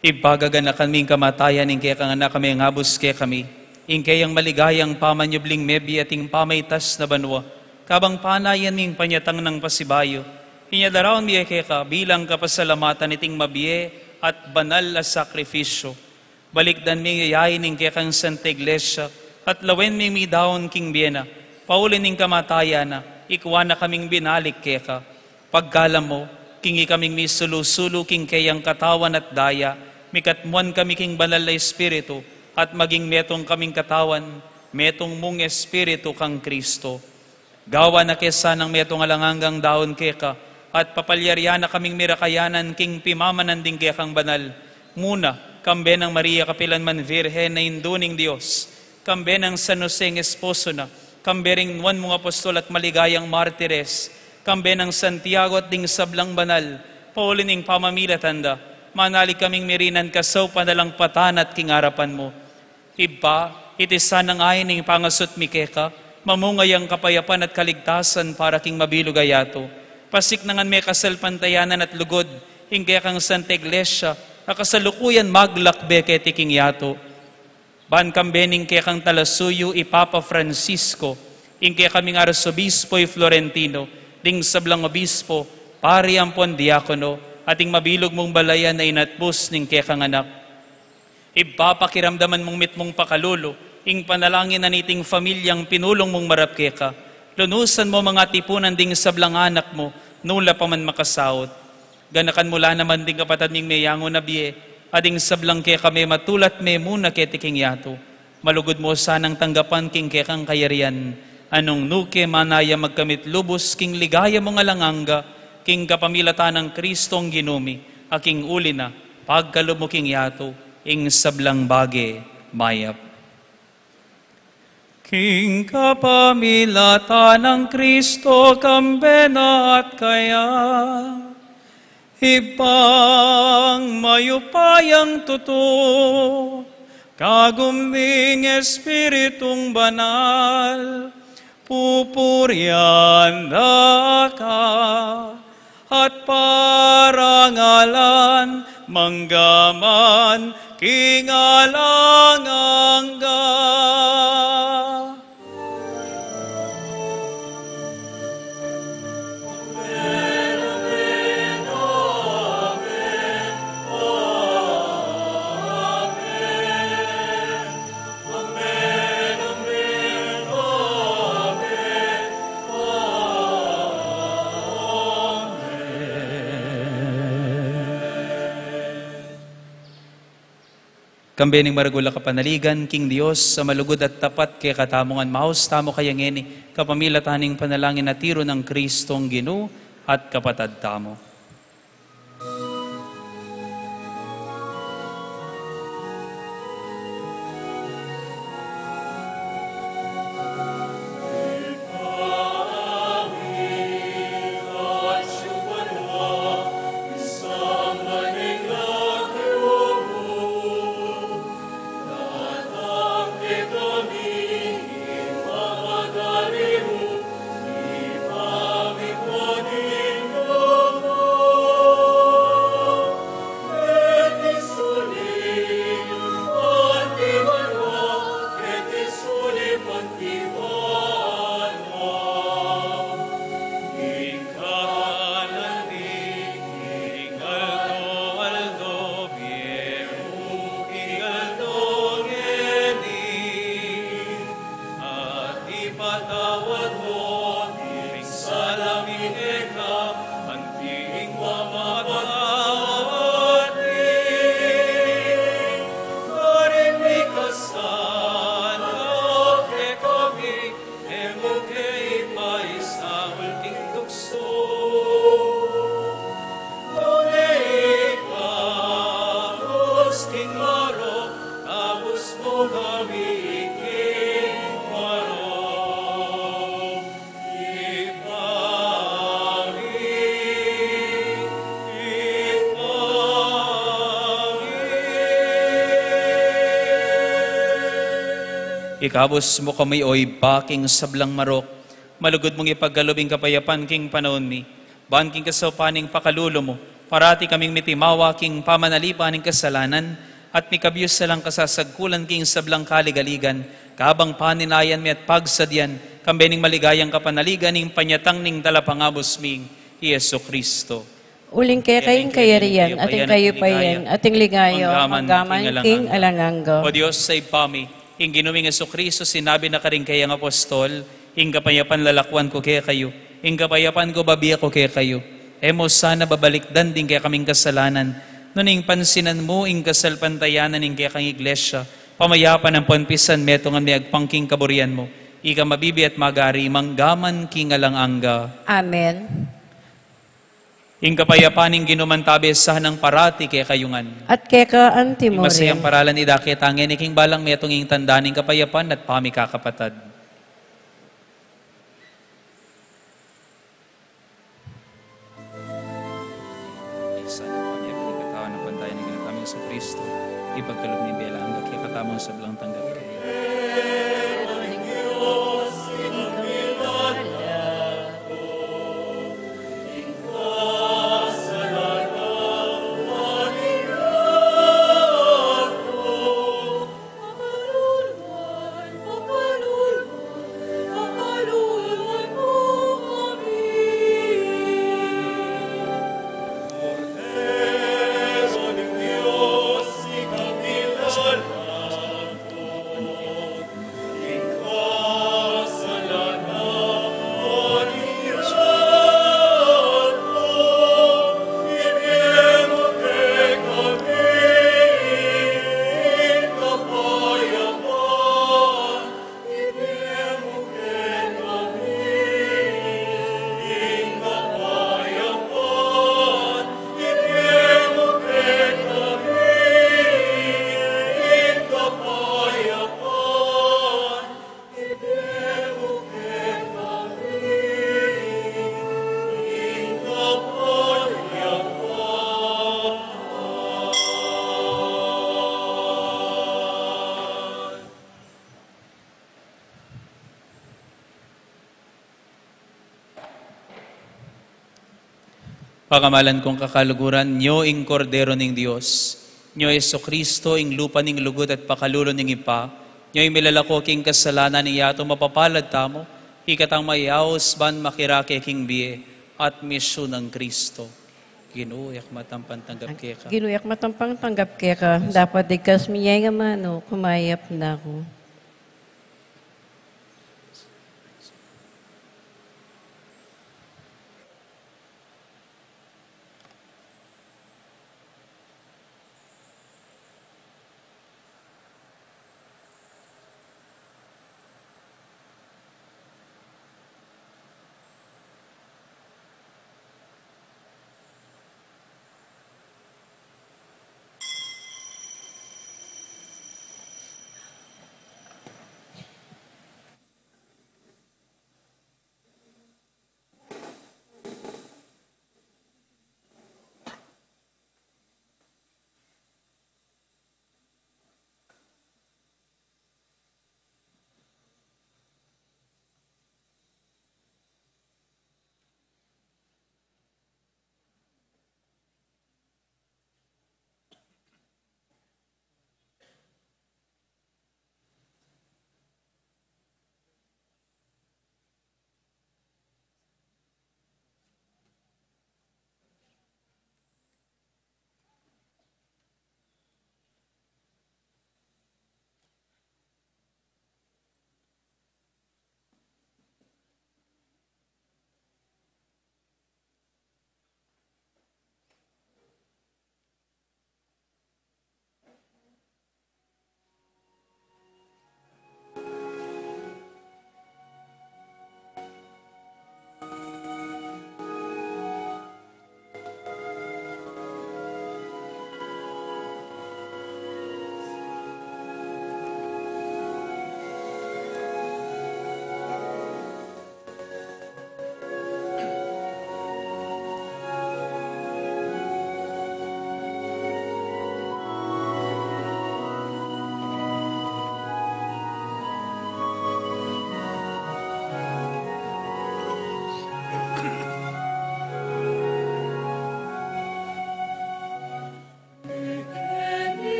Ibpa, gaganakan mi ing kamatayan ning kekang Anak a mengabus kekami, ing keyang maligayang pamanyubling mebie at ing pamaitas na banua, kabang panayan mi ing panyatang nang pasibayu, inya daraun mi keka bilang kapasalamatan iting mabie at banal a sakrifisyu. Balikdan mi ing yayain ning kekang Santa Iglesia, at lawen ming midaun king bie na, pauli ning kamatayan na, ikwa na kaming binalik keka. Pagkalam mu, king ikaming misulu-sulu king keyang katawan at daya, mikatmuan kami king Banal a Espiritu, at maging metung kaming katawan, metung mung Espiritu kang Kristo. Gawan na ke sanang metung alang anggang daun keka, at papalyarian na kaming mirakayanan king pimamanan ding kekang banal, muna, kambe nang Maria kapilan man Virgen a Indu ning Dios, kambe nang San Jose ing esposo na, kambe ring nuan mung apostol at maligayang martires, kambe nang Santiago at ding sablang banal, pauli ning pamamilatan da, manalig kaming mirinan kasaupan alang patana king arapan mu. Ibpa, iti sanang ain ning pangasut mi keka, mamunga yang kapayapan at kaligtasan para king mabilug a yatu. Pasiknangan me kasalpantayanan at lugud ing kekang Santa Iglesia, a kasalukuyan maglakbe keti king yatu. Ban kambe ning kekang talasuyu i Papa Francisco, ing kekaming Arsobispo i Florentino, ding sablang obispo, pari ampon diakono, at ing mabilug mung balayan a inatbus ning kekang Anak. Ibpa, pakiramdaman mung mitmung pakalulu ing panalangin na niting familyang pinulung mung marap keka. Lunusan mu mang atipunan ding sablang anak mu, nula pa man makasaut. Ganakan mu la naman ding kapatad ming meyangu na bie, at ding sablang keka mematulat memuna keti king yatu. Malugud mu sanang tanggapan king kekang kayarian, a nung nu ke manaya magkamit lubus king ligaya mung alang angga, king kapamilatan nang Kristong Ginu mi, a king uli na, pagkalub mu king yatu ing sablang bage mayap. King kapamilatan nang Kristo, kambe na at kaya, Ibpang mayupayang tutu, kagum ning Espiritung Banal, pupurian da ka at parangalan manggaman king alang angga. Kambe ning maragul a kapanaligan king Dios a malugud at tapat kekatamu, ngan maus tamu kaya ngeni kapamilatan ning panalangin a tiru nang Kristong Ginu at kapatad tamu. Ikabus mu kami, o Ibpa, king sablang marok. Malugud mung ipagkalub ing kapayapan king panaun mi. Ban king kasaupan ning pakalulu mu, parati kaming mitimawa king pamanalipan ning kasalanan, at mikabius alang kasasagkulan king sablang kaligaligan, kabang paninayan mi at pagsadyan, kambe ning maligayang kapanaligan ning panyatang ning Talapangabus ming, i Jesucristo. Uling keka ing kayarian, at ing kayupayan, at ing ligaya, manggaman king alang angga. O Dios a Ibpa mi, ing Ginu ming Jesucristo sinabi na karing kayang apostol, ing kapayapan lalakwan ku kekayu, ing kapayapan ku babie ku kekayu. E mu sana babalikdan ding kekaming kasalanan, nune ing pansinan mu ing kasalpantayanan ning kekang Iglesia, pamayapan ampon pisan metungan mi agpang king kaburian mu, ika a mabibie at magari manggaman king alang angga. Amen. Ing kapayapan ning Ginu mantabe sana nang parati kekayu ngan. At keka anti mu rin. Ing masayang paralan idake ta ngeni king balang metung ing tanda ning kapayapan at pamikakapatad. Sana po niya pinagkatawan ng pantayan ng Ginu tamung Jesucristo, ipagkalub ning bie alang angga kekatamung sablang tanggap kaya. Pakamalan kung kakaluguran, nyo ing Kordero ning Dios, nyo Jesucristo, ing lupa ning lugud at pakalulu ning Ibpa, nyo ing milalako king kasalanan ning yatu, mapapalad tamu, ikatang mayaus ban makirake king bie at misyu nang Cristo. Ginu, yaku matampang tanggap keka. Ginu, yaku matampang tanggap keka, dapot digkas mi ing amanu, kumayap na ku.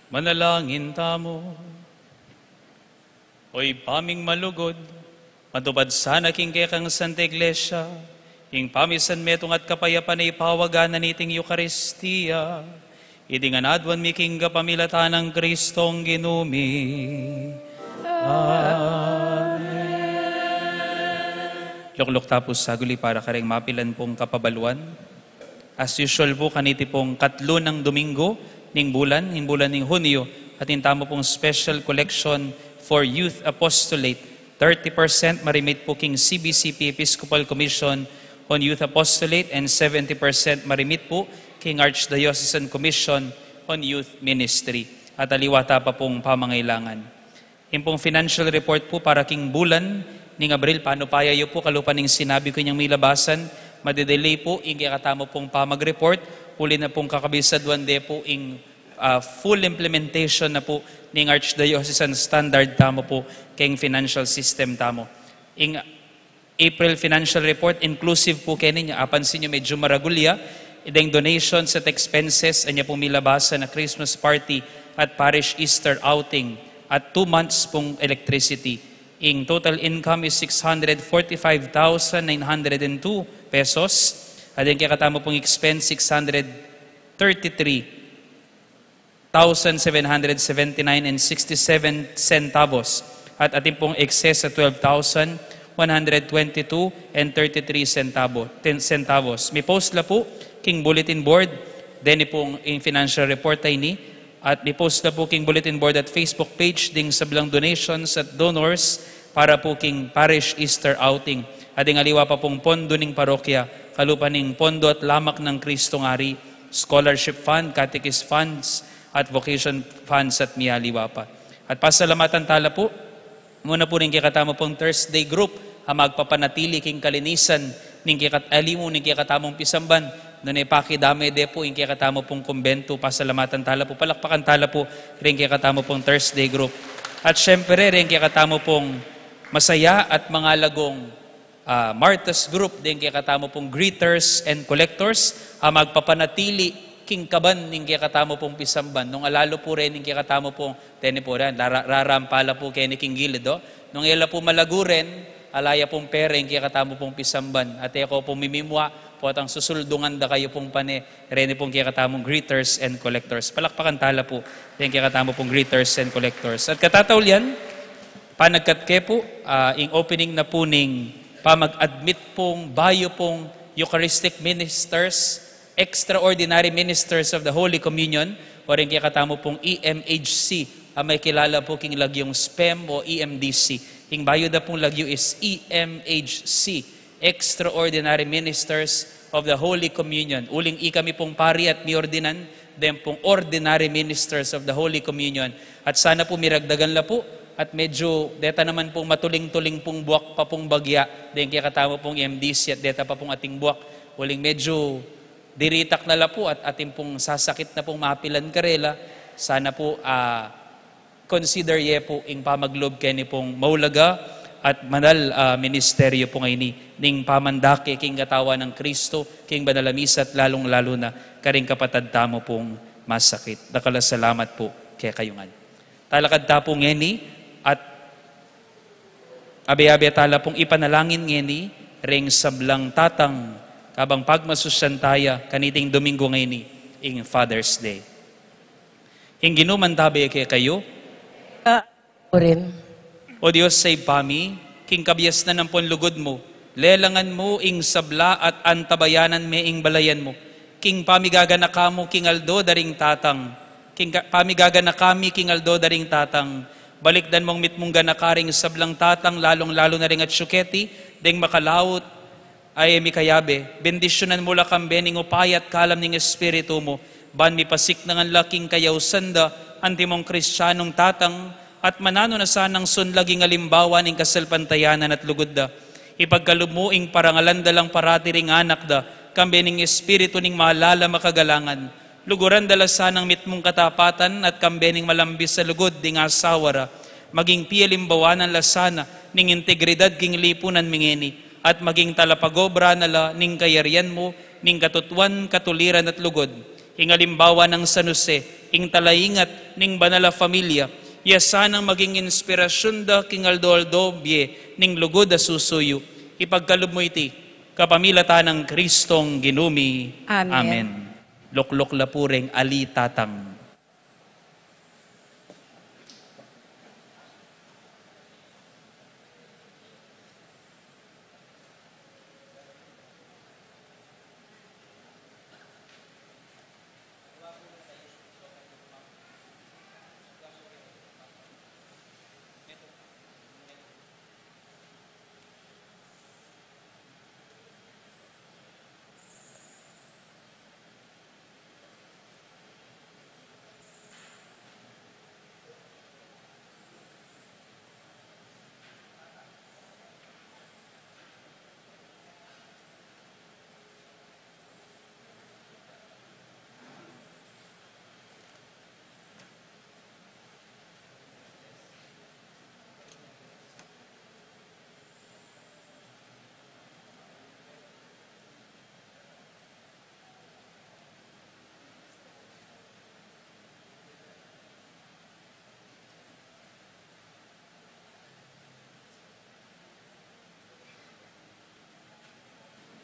Manalangin tamu. O Ibpa ming malugud, matupad sana king kekang Santa Iglesia ing pamisan metung at kapayapan a ipawagan na niting Eukaristia. Iti ngan aduan mi king kapamilatan nang Kristong Ginu mi. Amen. Lukluk ta pu saguli para kareng mapilan pung kapabaluan. As usual pu, kaniti pung katlu nang Domingo ning bulan, ning bulan ning Hunyo, atin tamu pung special collection for Youth Apostolate. Thirty percent ma-remit pu king C B C P Episcopal Commission on Youth Apostolate and seventy percent ma-remit pu king Archdiocesan Commission on Youth Ministry. At aliwa ta pa pung pamangailangan. Ing pung financial report pu para king bulan ning Abril, panupaya yu pu, kalupa ning sinabi ku inyang milabasan, madedelay pu ing kekatamu pung pamag-report, uli na pung kakabisaduan de pu ing, ah, full implementation na pu ning Archdiocesan Standard tamu pu keng financial system tamu. Ing April financial report, inclusive pu keni, apansin yu medyu maragul ya, deng donations at expenses, anya pung milabasan a Christmas party at parish Easter outing at two months pung electricity. Ing total income is six hundred forty-five thousand nine hundred and two pesos. At deng kekatamu pung expense, six hundred thirty-three thousand seven hundred seventy-nine and sixty-seven centavos, at atin pung excess a twelve thousand one hundred twenty-two and thirty-three centavo-, ten centavos. Mi-post la pu king bulletin board deni pung ing financial report a ini, at mi-post la pu king bulletin board at Facebook page ding sablang donations at donors para pu king parish Easter outing. At deng aliwa pa pung pondo ning parokya, kalupa ning pondo at lamak nang Kristong Ari, scholarship fund, catechist funds, at vocation funds at mialiwa pa. At pasalamatan tala pu muna pu ning kekatamu pung Thursday group a magpapanatili king kalinisan ning kekat-, alimu ning kekatamung pisamban, nune pakidame de pu ing kekatamu pung kumbentu. Pasalamatan tala pu, palakpakan tala pu ring kekatamu pung Thursday group. At syempre, ring kekatamu pung masaya at mangalagung ah, Martas group, deng kekatamu pung greeters and collectors, a magpapanatili king kaban ning kekatamu pung pisamban. Nung alalu pu ren ing kekatamu pung, teni pu ren, rara-, rarampa la pu keni king gilid, o. Nung e la pu malagu ren, ala ya pung pera ing kekatamu pung pisamban. At e ko pu mimimua, potang susuldungan da kayu pung pane, reni pung kekatamung greeters and collectors. Palakpakan tala pu, deng kekatamu pung greeters and collectors. At katataulian, panagkat ke pu, ah, ing opening na pu ning pamag-admit pung bayu pung Eucharistic Ministers, Extraordinary Ministers of the Holy Communion, o ring kekatamu pung E M H C, a makilala pu king lagyung SPEM o E M D C. Ing bayu da pung lagyu is E M H C, Extraordinary Ministers of the Holy Communion. Uling ikami pung pari at miordinan, deng pung Ordinary Ministers of the Holy Communion. At sana pu miragdagan la pu, at medyu deta naman pung matuling-tuling pung buak pa pung bagya, deng kekatamu pung M D C at deta pa pung ating buak. Uling medyu diritak na la pu at atin pung sasakit na pung mapilan karela, sana pu, ah, consider ye pu ing pamaglub keni pung maulaga at banal a ministeryu pu ngeni ning pamandake king katawan nang Kristo, king banal a misa at lalung-lalu na karing kapatad tamu pung masakit. Dakal a salamat pu kekayu ngan. Talakad ta pu ngeni at abe-abe tala pung ipanalangin ngeni ring sablang tatang kabang pagmasusyan taya kaniting Domingo ngeni, ing Father's Day. Ing Ginu mantabe kekayu. Ka-, rin. O Dios a Ibpa mi, king kabiasnan ampon lugud mu, lelangan mu ing sabla at antabayanan me ing balayan mu. King pamigaganaka mu king aldo da ring tatang. King ka-, pamigaganaka mi king aldo da ring tatang. Balikdan mung mitmung ganaka ring sablang tatang, lalung-lalu na ring atsu keti, deng makalaut a e mi kayabe, bendisyunan mu la kambe ning upaya at kalam ning Espiritu mu, ban mipasiknangan la king kayausan da, antimong Kristianung tatang, at mananu na sanang sunlag ing alimbawa ning kasalpantayanan at lugud da. Ipagkalub mu ing parangalan da lang parati ring anak da, kambe ning Espiritu ning malala makagalangan, luguran da la sanang mitmung katapatan at kambe ning malambis a lugud ding asawa ra. Maging pialimbawanan la sana ning integridad king lipunan mi ngeni, at maging talapagobra na la ning kayarian mu, ning katutuan, katuliran at lugud. Ing alimbawa nang San Jose, ing talaingat ning banal a familia, ya sanang maging inspirasyun da king aldo-aldo bie ning lugud a susuyu. Ipagkalub mu iti kapamilatan nang Kristong Ginu mi. Amen. Amen. Lukluk la pu reng ali, tatang.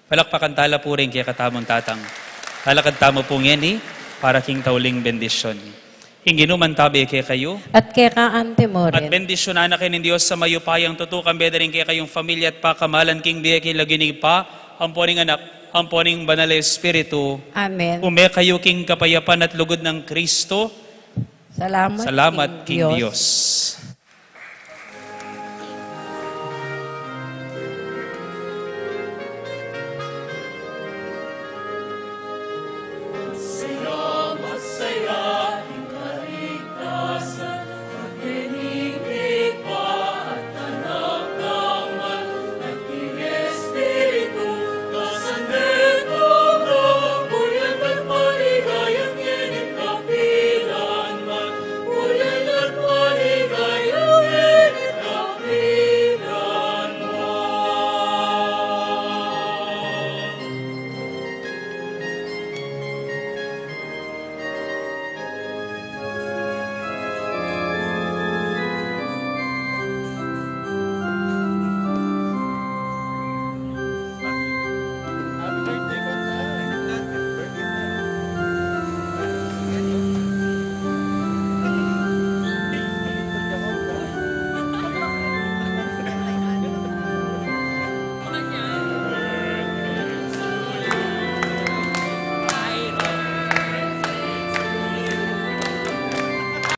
Palakpakan tala pu ring kekatamung tatang. Talakad tamu pu ngeni para king tauling bendisyun. Ing Ginu mantabe kekayu. At keka anti mu rin. At bendisyunan na kayu ning Dios a mayupayang tutukan, bie da ring kekayung familia at pakamalan king bie king lagyu ning Ibpa, ampo ning Anak, ampo ning Banal a Espiritu. Amen. Ume kayu king kapayapan at lugud nang Kristo. Salamat, salamat king Dios.